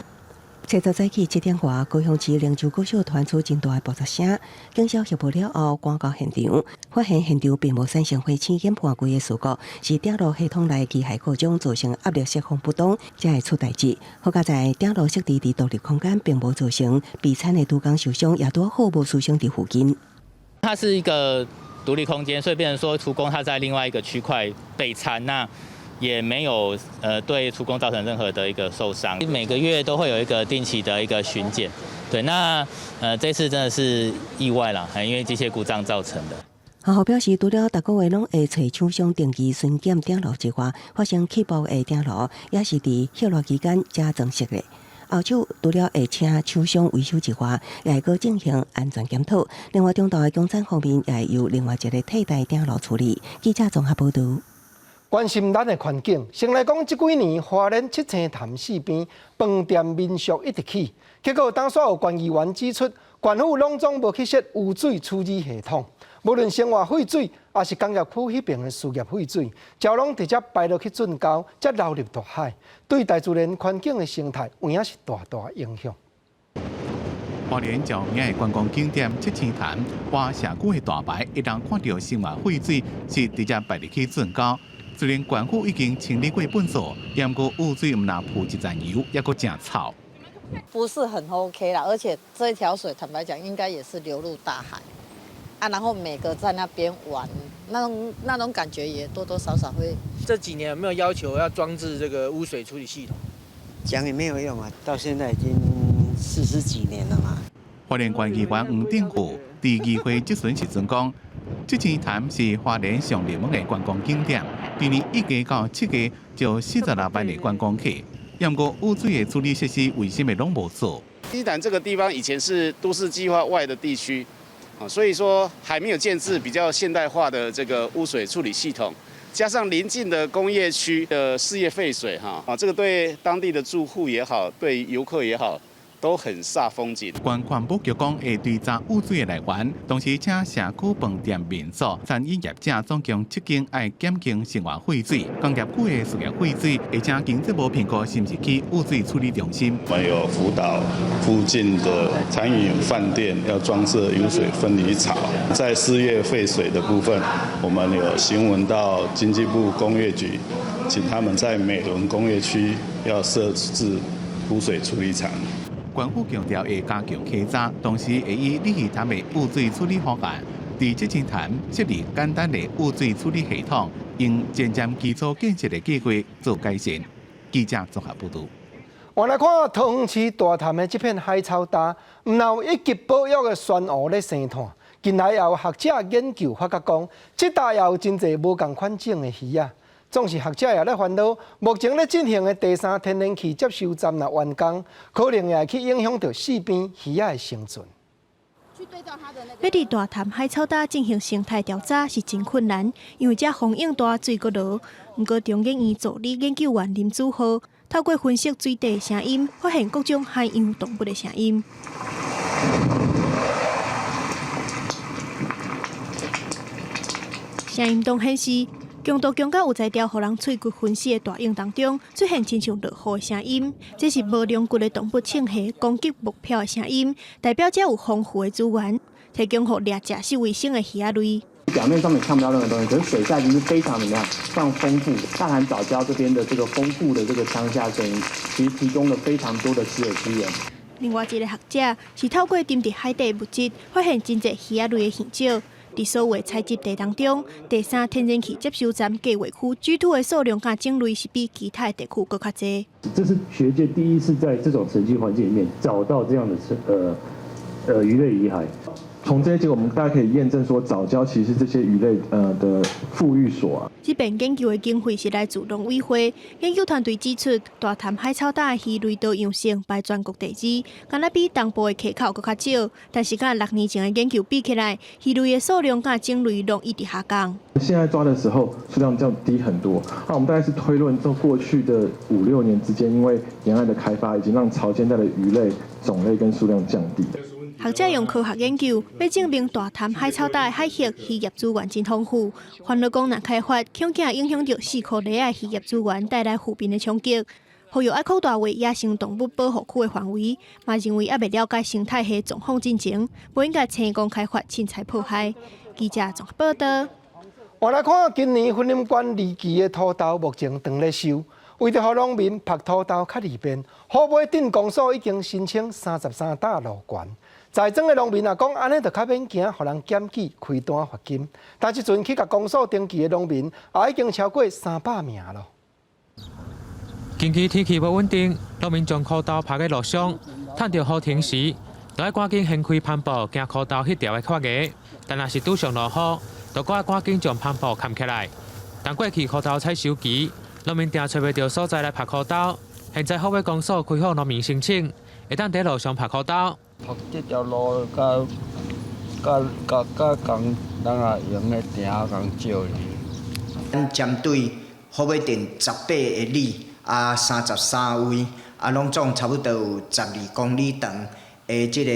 Speaker 29: 初十早起7點外，高雄市靈州國小傳出真大的爆炸聲，警消協報了後，趕到現場，發現現場並無產生火星，研判規个事故是碇樓系統內機械故障造成壓力釋放不當，才會出代誌。好佳哉碇樓設置佇獨立空間，並無造成備餐的廚工受傷，也拄好無師生佇附近。
Speaker 8: 它是一個獨立空間，所以變成說廚工他在另外一個區塊備餐，那也沒有對廚工造成任何的一個受傷。每個月都會有一個定期的一個巡檢，對，那這次真的是意外啦，因為機械故障造成的。
Speaker 29: 學校表示，除了逐個月攏會揣廠商定期巡檢碇爐之外，發生氣爆的碇爐也是佇歇熱期間才裝設的。後續除了會請廠商維修之外，也會閣進行安全檢討。另外，中晝的供餐方面也會由另外一个替代碇爐處理。記者綜合報導。
Speaker 1: 關心咱的環境，先來講，這幾年花蓮七星潭四邊飯店民宿一直起，結果當煞有縣議員指出，縣府攏總無去設污水處理系統，無論生活廢水，抑是工業區彼爿的事業廢水，全攏直接排落去圳溝，才流入大海，對大自然環境的生態有影是大大影響。
Speaker 3: 花蓮著名的觀光景點七星潭，倚社區的大牌，會當看著生活廢水是直接排入去圳溝。雖然縣府已經清理過糞掃，毋過污水毋但浮一層油，猶閣誠臭。
Speaker 9: 不是很 OK 啦，而且這條水坦白講，應該也是流入大海啊。然後每個在那邊玩，那種感覺也多多少少會。
Speaker 20: 這幾年有沒有要求要裝置這個污水處理系統？
Speaker 21: 講也沒有用啊，到現在已經40幾年了嘛。
Speaker 3: 花蓮縣議員黃定富佇議會質詢時陣講，七星潭是花蓮上熱門的觀光景點，今年一月到7月就46萬的觀光客。毋過污水的處理設施為什麼攏無做？
Speaker 22: 七星潭這個地方以前是都市計劃外的地區，啊，所以說還沒有建置比較現代化的這個污水處理系統，加上鄰近的工業區的事業廢水，哈，啊，這個對當地的住戶也好，對遊客也好，都很煞風景。
Speaker 3: 縣環保局講會追查污水的來源，同時請社區飯店、民宿、餐飲業者總共七間愛檢驗生活廢水、工業區的事業廢水，會請經濟部評估是毋是去污水處理中心。
Speaker 23: 我們有輔導附近的餐飲飯店要裝設污水分離槽，在事業廢水的部分，我們有詢問到經濟部工業局，請他們在美崙工業區要設置污水處理廠。
Speaker 3: 縣府強調會加強稽查，同時會以鯉魚潭的污水處理方案，佇七星潭設立簡單的污水處理系統，用前瞻基礎建設的計劃做改善。記者綜合報導。
Speaker 1: 我來看桃園市大潭的這片海草礁，毋但有一級保育的珊瑚咧生湠，近來也有學者研究發覺講，這搭也有真濟無仝款種的魚仔。總是學者也咧煩惱，目前咧進行的第三天然氣接收站若完工，可能也會去影響著四邊魚仔的生存。
Speaker 24: 欲佇大潭海草礁進行生態調查是真困難，因為遮風湧大，水閣濁。毋過中研院助理研究員林祖浩透過分析水底的聲音，發現各種海洋動物的聲音。聲音中顯示，強度強到有才調，予人喙骨昏死的大湧當中，出現親像落雨的聲音。這是無龍骨的動物銃蝦攻擊目標的聲音，代表遮有豐富的資源，提供予掠食食為生的魚仔類。
Speaker 30: 表面上面看不到任何東西，可是水下其實非常怎麼樣，非常豐富。大潭藻礁這邊的這個豐富的這個槍蝦聲音，其實提供了非常多的吃的資源。
Speaker 24: 另外一个學者是透過沉佇海底物質，發現真濟魚仔類的遺跡。佇所有採集地當中，第三天然氣接收站計劃區居土的數量佮種類是比其他的地區閣較濟。
Speaker 31: 這是學界第一次在這種沉積環境裡面找到這樣的魚類遺骸。
Speaker 32: 從這些結果，我們大家可以驗證說，藻礁其實是這些魚類的復育所啊。
Speaker 24: 這遍研究的經費是來自農委會。研究團隊指出，大潭海草礁的魚類多樣性排全國第二，敢若比東部的溪口閣較少。但是佮6年前的研究比起來，魚類的數量佮種類攏一直下降。
Speaker 32: 現在抓的時候數量降低很多。那我們大概是推論，在過去的5、6年之間，因為沿岸的開發已經讓潮間帶的魚類種類跟數量降低。
Speaker 24: 學者用科學研究，欲證明大潭海草島的海域漁業資源真豐富。煩惱講，若開發，恐驚影響著四箍里仔的漁業資源，帶來負面的衝擊。呼籲愛擴大為野生動物保護區的範圍，嘛認為猶未了解生態系狀況進前，無應該輕講開發，凊彩破壞。記者綜合報道。
Speaker 1: 換來看，今年雲林縣二期的土豆目前當咧收，為著予農民曝土豆較利便，虎尾鎮公所已經申請33搭路權。在莊的農民也講，按呢就較免驚，予人檢舉開單罰金。但這陣去共公所登記的農民也已經超過300名囉。
Speaker 4: 近期天氣無穩定，農民將箍豆曝佇路上，趁著雨停時，就愛趕緊掀開帆布，驚箍豆彼條會發芽。但若是拄上落雨，就閣愛趕緊將帆布冚起來。但過去箍豆採收期，農民定揣袂著所在來曝箍豆。現在虎尾公所開放農民申請，會當佇路上曝箍豆。
Speaker 5: 曝這條路較較較較仝咱也用的埕仝少咧。
Speaker 10: 咱針對虎尾鎮18个里啊，33位啊，攏總差不多有12公里長的這個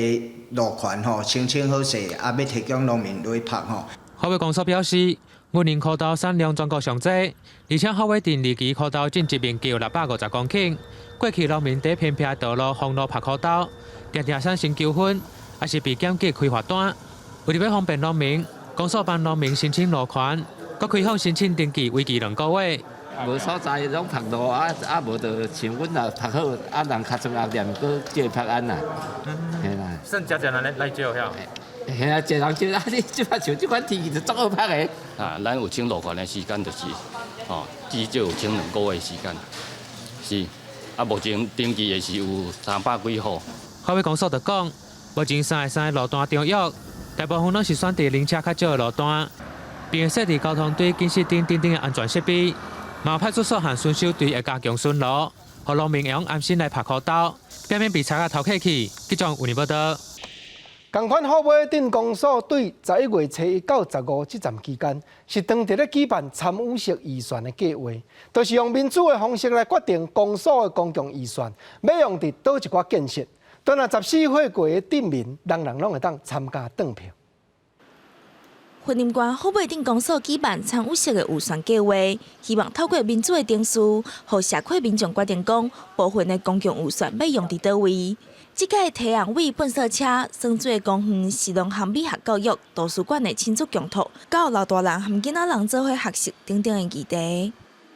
Speaker 10: 路權吼，申請好勢，啊，欲提供農民來曝吼。
Speaker 4: 虎尾公所表示，雲林箍豆產量全國上濟，而且虎尾鎮二期箍豆種植面積有650公頃。過去農民佇偏僻道路封路曝箍豆，定定產生糾紛，抑是被檢舉開罰單。為著欲方便農民，公所幫農民申請路權，閣開放申請登記，為期2個月。
Speaker 11: 無所在攏曝路啊啊，無就像阮若曝好，啊人尻川後店閣借曝安啦，嘿啦。
Speaker 4: 算誠濟人來來借遐。
Speaker 11: 嘿啊，濟人借啊！你這擺像這款天氣就足好曝的。
Speaker 12: 啊，咱有請路權的時間就是，哦，至少有請2個月時間，是。啊，目前登記的是有300幾戶。
Speaker 4: 虎尾公所就講，目前33個路段中約，大部分攏是選佇靈車較少的路段，並會設置交通隊警示燈等等的安全設備。嘛，派出所和巡守隊會加強巡邏，予農民會用安心來曝箍豆，避免被賊仔偷客去。記者有報道。
Speaker 1: 仝款虎尾鎮公所對11月初1到15這段期間，是當佇咧舉辦參與式預算的計劃，就是用民主的方式來決定公所的公共預算欲用佇佗一寡建設。當若14歲過的鎮民，人人攏會當參加當票。
Speaker 13: 雲林縣虎尾鎮公所舉辦參與式的預算計劃，希望透過民主的程序，予社區民眾決定講部分的公共預算欲用佇佗位。這屆提案為糞掃車、耍水公園是農航美學教育、圖書館的親子共托，教老大人和囡仔人做伙學習等等的議題。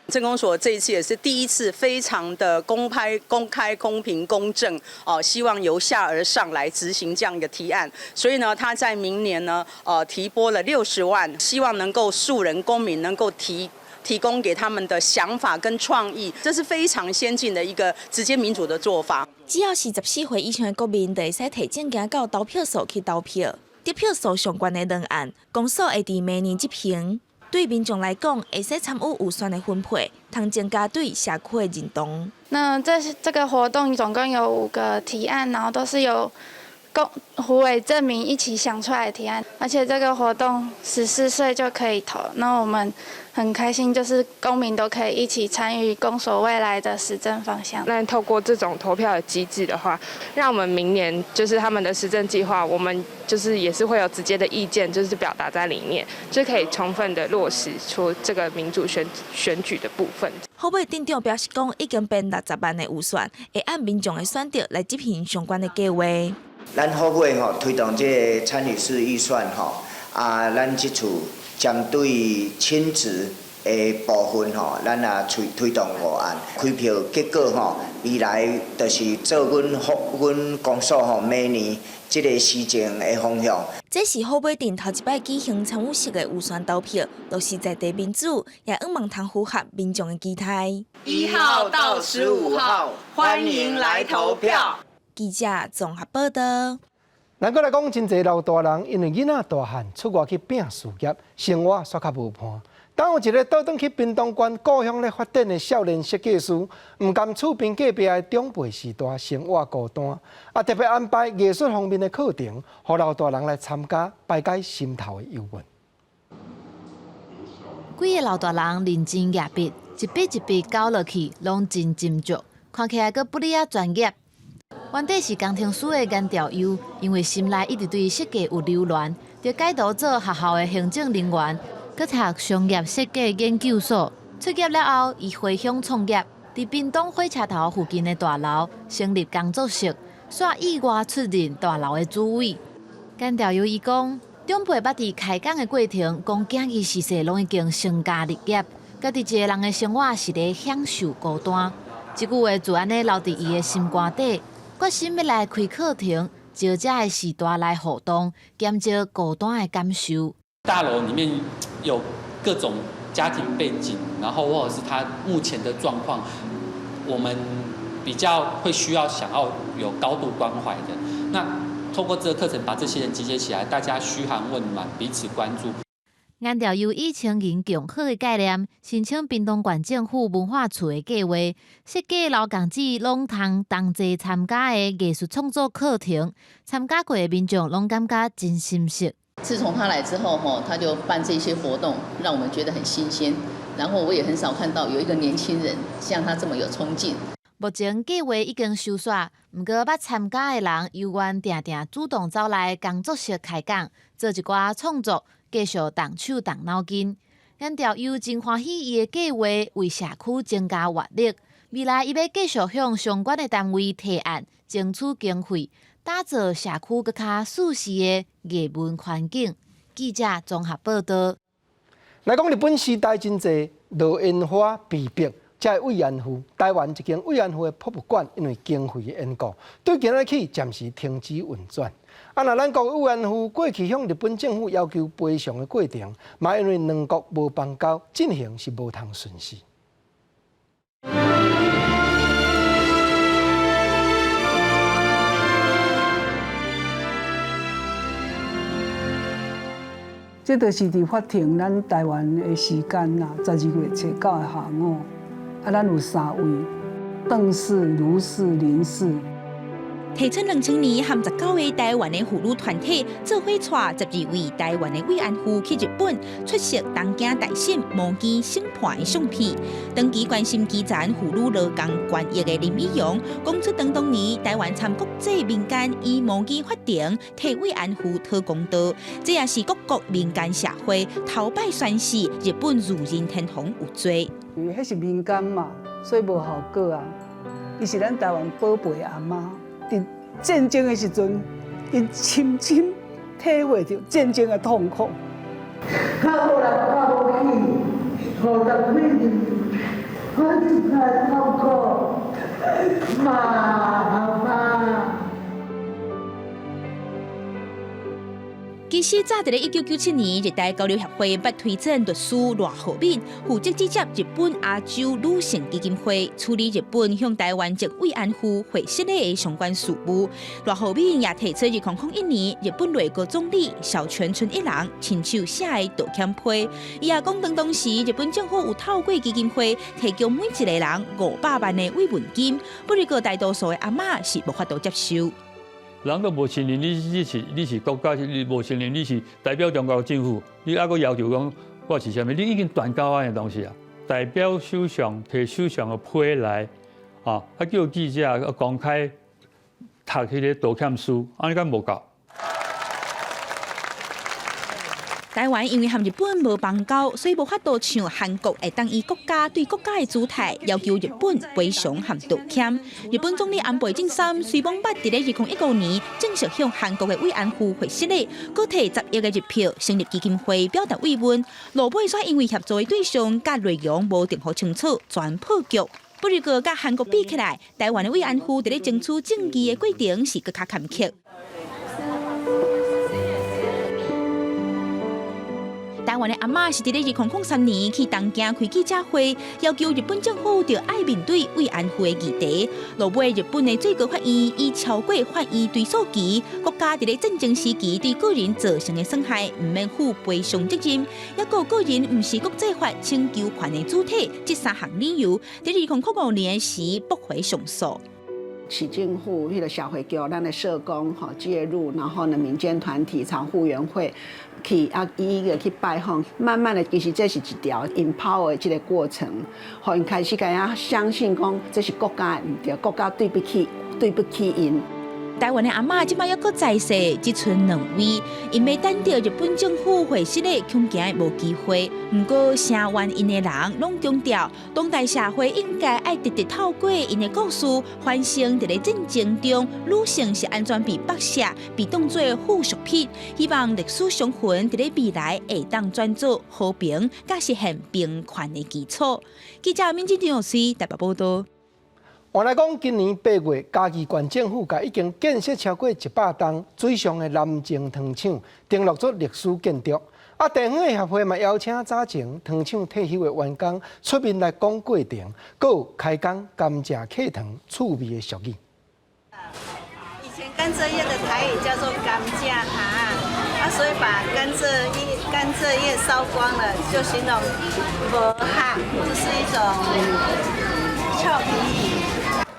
Speaker 14: 鎮公所這一次也是第一次，非常的公開、公開、公平、公正，哦，希望由下而上來執行這樣一個提案。所以呢，他在明年呢，提撥了60萬，希望能夠素人公民能夠提供給他們的想法跟創意，這是非常先進的一個直接民主的做法。
Speaker 13: 只要是14歲以上的國民，就會使提證件到投票所去投票，得票數上懸的兩案，公所會佇明年執行。對民眾來講，會使參與預算的分配，通增加對社區的認同。
Speaker 15: 那這個活動總共有五個提案，然後都是由公虎尾鎮民一起想出來的提案，而且這個活動14歲就可以投，那我們很開心，就是公民都可以一起參與公所未來的施政方向。
Speaker 16: 那透過這種投票的機制的話，讓我們明年就是他們的施政計劃，我們就是也是會有直接的意見，就是表達在裡面，就可以充分的落實出這個民主選舉的部分。
Speaker 13: 虎尾鎮長表示講，已經編60萬的預算，會按民眾的選擇來執行相關的計劃。
Speaker 10: 咱虎尾吼推動這個參與式預算吼，啊，咱這次針對親子的部分吼，咱也推動五案，開票結果吼，未來就是做阮公所吼明年這個施政的方向。
Speaker 13: 這是虎尾鎮頭一擺舉行參與式的預算投票，落實在地民主，也向望通符合民眾的期待。
Speaker 17: 1號到15號，歡迎來投票。
Speaker 13: 記者綜合報道。
Speaker 1: 咱閣來講，真濟老大人因為囡仔大漢出外去拚事業，生活煞較無伴。當有一个倒轉去屏東縣故鄉咧發展的少年設計師，毋甘厝邊隔壁的長輩時代生活孤單，啊特別安排藝術方面的課程，予老大人來參加，排解心頭的憂鬱。
Speaker 25: 幾个老大人認真舉筆，一筆一筆勾落去，攏真斟酌，看起來閣不哩仔專業。原底是工程師的顏調優，因為心內一直對設計有留戀，就改投做學校的行政人員，閣讀商業設計研究所。出業了後，伊回鄉創業，佇屏東火車頭附近的大樓成立工作室，煞意外出任大樓的主委。顏調優伊講，長輩捌佇開講的過程，講囝兒時勢攏已經成家立業，家己一個人的生活是咧享受孤單。這句話就按呢留佇伊的心肝底，決心欲來開課程，招這的世代來互動，減少孤單的感受。
Speaker 2: 大樓裡面有各種家庭背景，然後或者是他目前的狀況，我們比較會需要想要有高度關懷的。那透過這個課程，把這些人集結起來，大家噓寒問暖，彼此關注。
Speaker 25: 顏調優以青銀共好的概念，申請屏東縣政府文化處的計劃，設計勞工子攏通同齊參加的藝術創作課程，參加過的民眾攏感覺真心適。
Speaker 6: 自從他來之後，吼，他就辦這些活動，讓我們覺得很新鮮。然後我也很少看到有一個年輕人像他這麼有衝勁。
Speaker 25: 目前計劃已經收煞，毋過捌參加的人猶原定定主動走來工作室開講，做一寡創作，繼續動手動腦筋。顏調優真歡喜伊的計劃為社區增加活力，未來伊欲繼續向相關的單位提案，爭取經費，打造社區閣較舒適的藝文環境。記者綜合報道。
Speaker 1: 來講日本時代真濟落煙花被迫，才會慰安婦。台灣一間慰安婦的博物館，因為經費的緣故，對今日起暫時停止運轉。啊，若咱國慰安婦過去向日本政府要求賠償的過程，嘛因為兩國無邦交，進行是無通順勢。
Speaker 7: 這就是佇法庭，咱台灣的時間啦，12月初九的下午，啊，咱有三位，鄧氏、盧氏、林氏。
Speaker 13: 提出2000年和19個台灣的婦女團體做伙帶12位台灣的慰安婦去日本出席東京大審模擬審判的相片。長期關心基層婦女勞工權益的林義陽講出，當當年台灣參國際民間以模擬法庭替慰安婦討公道，這也是各國民間社會頭擺宣示日本裕仁天皇有罪。
Speaker 7: 因為彼是民間嘛，所以無效果啊。伊是咱台灣寶貝阿媽。佇戰爭的時陣，𪜶深深體會著戰爭的痛苦。
Speaker 8: 較無人看無起，50幾年，我就較痛苦，媽媽。
Speaker 13: 其實早佇咧1997年，日台交流協會捌推薦律師賴浩敏負責接日本亞洲女性基金會處理日本向台灣籍慰安婦會失禮的相關事務。賴浩敏也提出2001年日本內閣總理小泉純一郎親手寫的道歉批。伊也講，當時日本政府有透過基金會提供每一個人500萬的慰問金，不過大多數的阿嬤是無法度接受。
Speaker 9: 人都無承認你是國家，你無承認你是代表中國政府，你猶閣要求講我是啥物？你已經斷交的東西啊！代表首相提首相的批來，啊，叫記者公開讀彼个道歉書，按呢敢無夠？
Speaker 13: 台灣因為和日本無邦交，所以無法度像韓國會當以國家對國家的姿態要求日本賠償和道歉。日本總理安倍晉三雖罔捌佇咧2015年正式向韓國的慰安婦會失禮，閣提10億的日票成立基金會表達慰問。落尾煞因為協助的對象佮內容無定好清楚，全破局。不過，佮韓國比起來，台灣的慰安婦佇咧爭取正義的過程是閣較坎坷。台灣的阿嬤是佇咧2003年去東京開記者會，要求日本政府著愛面對慰安婦的議題。落尾日本的最高法院以超過法院追訴期，國家佇咧戰爭時期對個人造成的損害，毋免負賠償責任，抑閣個人毋是國際法請求權的主體，這三項理由，佇2005年時駁回上訴。
Speaker 18: 市政府彼个社會局，咱的社工吼介入，然後呢民間團體、長護員會去啊，一一个去拜訪，慢慢的，其實這是一條 empower 的這个過程，予𪜶開始共仔相信講這是國家的毋對，國家對不起對不起𪜶。
Speaker 13: 台灣的阿嬤這擺猶閣在世，只賰兩位，𪜶欲等著日本政府會失的，恐驚無機會。毋過聲援𪜶的人攏強調，當代社會應該愛直直透過𪜶的故事，反省佇咧戰爭中女性是按怎被剝削、被當做附屬品。希望歷史傷痕佇咧未來會當轉做和平，佮實現平權的基礎。記者民進張老師台北報道。
Speaker 1: 原來講，今年8月，嘉義縣政府共已經建設超過100棟水上的藍鯨糖廠登錄做歷史建築。啊，地方的協會嘛邀請早前糖廠退休的員工出面來講過程，閣有開工甘蔗客糖趣味的俗語。
Speaker 3: 以前甘蔗葉的台語叫做甘蔗哈，啊，所以把甘蔗葉燒光了，就形容無哈，這是一種俏皮語。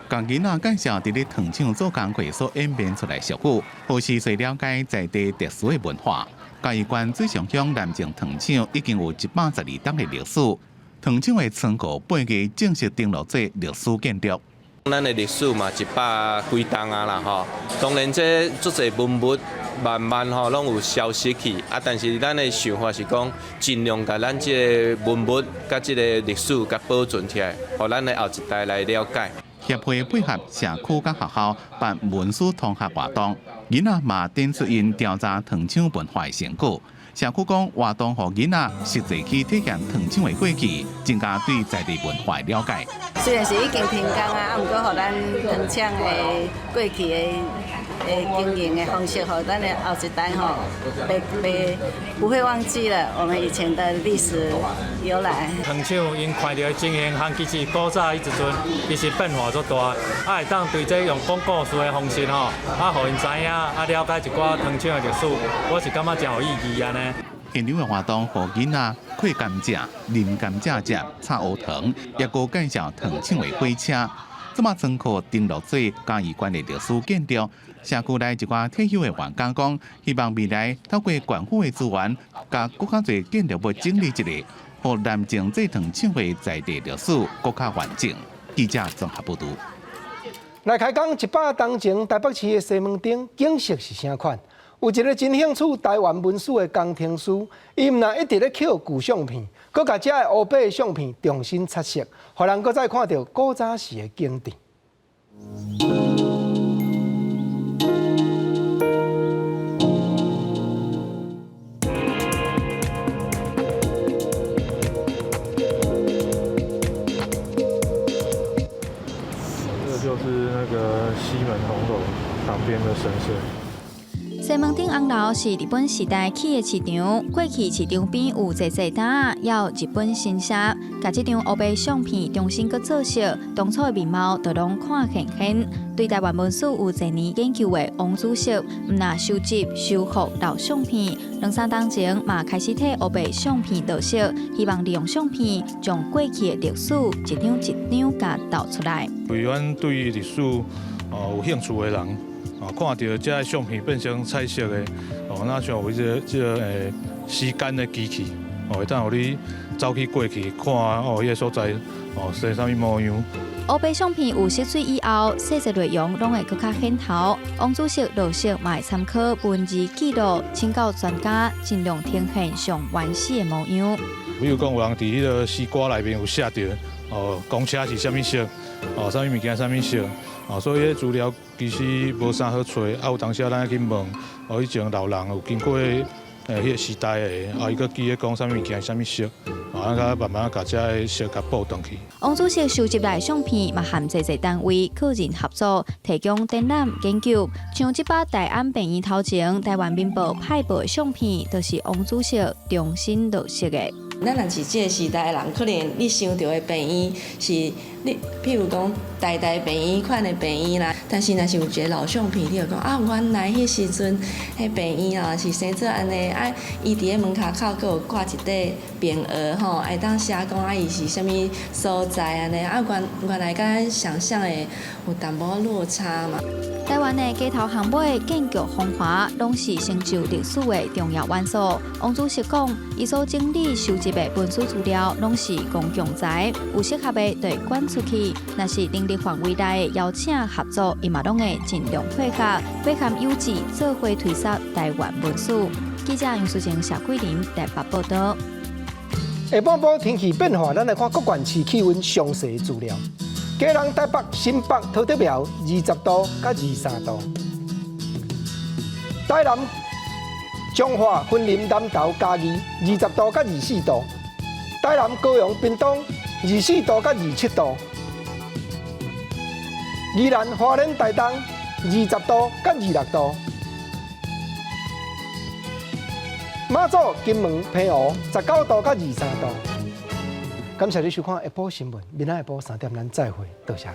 Speaker 19: 共囡仔介紹佇咧糖廠做工課所演變出來俗語，予細細了解在地特殊的文化。嘉義縣水上鄉藍鯨糖廠已經有112冬的歷史，糖廠的倉庫8月正式登錄做歷史建築。
Speaker 20: 咱的歷史嘛100幾冬啊啦吼，當然這足濟文物慢慢吼攏有消失去，啊，但是咱的想法是講，盡量共咱這个文物佮這个歷史共保存起來，予咱的後一代來了解。
Speaker 19: 協會配合社區佮學校辦文史通學活動，囡仔嘛展出𪜶調查糖廠文化的成果。社區講活動予囡仔實際去體驗糖廠的過去，增加對在地文化的了解。
Speaker 3: 雖然是已經停工啊，啊，毋過予咱糖廠的過去的經營的方式，予咱的後一代吼，袂不會忘記了我們以前的歷史由來。
Speaker 21: 糖廠𪜶看著的情形，和其實古早彼陣其實變化足大，啊會當對這用講故事的方式吼，啊，予𪜶知影，啊了解一寡糖廠的歷史，我是感覺真有意義按呢。
Speaker 19: 現場的活動，予囡仔開甘蔗、啉甘蔗汁、插烏糖，抑閣介紹糖廠的火車。這馬倉庫登錄做嘉義縣的歷史建築，社區內一寡退休的員工講，希望未來透過縣府的資源，共閣較濟建築物整理一下，予藍鯨製糖廠的在地歷史閣較完整。記者綜合報導。
Speaker 1: 來開講100冬前，台北市的西門町景色是啥款？有一个真興趣台灣文史的工程師，伊毋但一直咧抾舊相片，閣共遮的烏白相片重新彩色，予人閣再看著古早時的景致。
Speaker 22: 這個就是那個西門紅樓旁邊的神社。
Speaker 24: 西門町紅樓是日本時代起的市場，過去市場邊有濟濟搭仔，猶有日本神社，共這張烏白相片重新閣做色，當初的面貌就攏看現現。對台灣文史有濟年研究的王主席，毋但收集修復老相片，兩三冬前嘛開始替烏白相片著色，希望利用相片將過去的歷史一張一張共抖出來。
Speaker 22: 對阮對歷史有興趣的人。啊，看著這个相片變成彩色的，哦，若像有這个時間的機器，哦，會當予你走去過去看哦，彼个所在哦是啥物模樣。
Speaker 24: 烏白相片有色水以後，細節內容攏會閣較顯頭。王主席著色嘛會參考文字記錄，請教專家，盡量呈現上原始的模樣。
Speaker 22: 比如講，有人佇彼个詩歌內面有寫著，哦，公車是啥物色，哦，啥物物件啥物色。哦，所以彼資料其實無啥好揣，啊有當時咱愛去問，哦，以前老人有經過彼个時代的，啊，伊閣記得講啥物物件啥物色，啊，咱閣慢慢共這个色共補轉去。
Speaker 24: 王主席收集來的相片，嘛和濟濟單位個人合作，提供展覽研究。像這擺大安病院頭前台灣民報派報的相片，就是王主席重新著色的。
Speaker 25: 咱若是這个時代的人，可能你想著的病院是你，譬如講台大病院款的病院啦。但是若是有一个老相片，你就講啊，原來彼時陣彼病院啊是生做按呢，啊，伊佇咧門跤口閣有掛一塊匾額吼，會當寫講啊，伊是啥物所在按呢，啊，原來佮咱想像的有淡薄仔落差嘛。
Speaker 24: 台灣的街頭巷尾建築風華，攏是成就歷史的重要元素。王主席講，伊所整理收集
Speaker 4: 集的文史資料攏是公共財，有適合的就會捐出去。若是能力範圍內的邀請合作，伊嘛攏會盡量配合，欲和有志做伙推捒臺灣文史。記者楊淑靜、謝桂林台北報道。
Speaker 1: 下半晡天氣變化，咱來看各縣市氣溫詳細資料。基隆、台北、新北、桃竹苗20度佮23度。台南、彰化、雲林、南投、嘉義20度佮24度。台南、高雄、屏東24度佮27度。宜蘭、花蓮、台東20度佮26度。馬祖、金門、澎湖19度佮23度。感謝你收看下晡新聞，明仔下晡3點咱再會，多謝。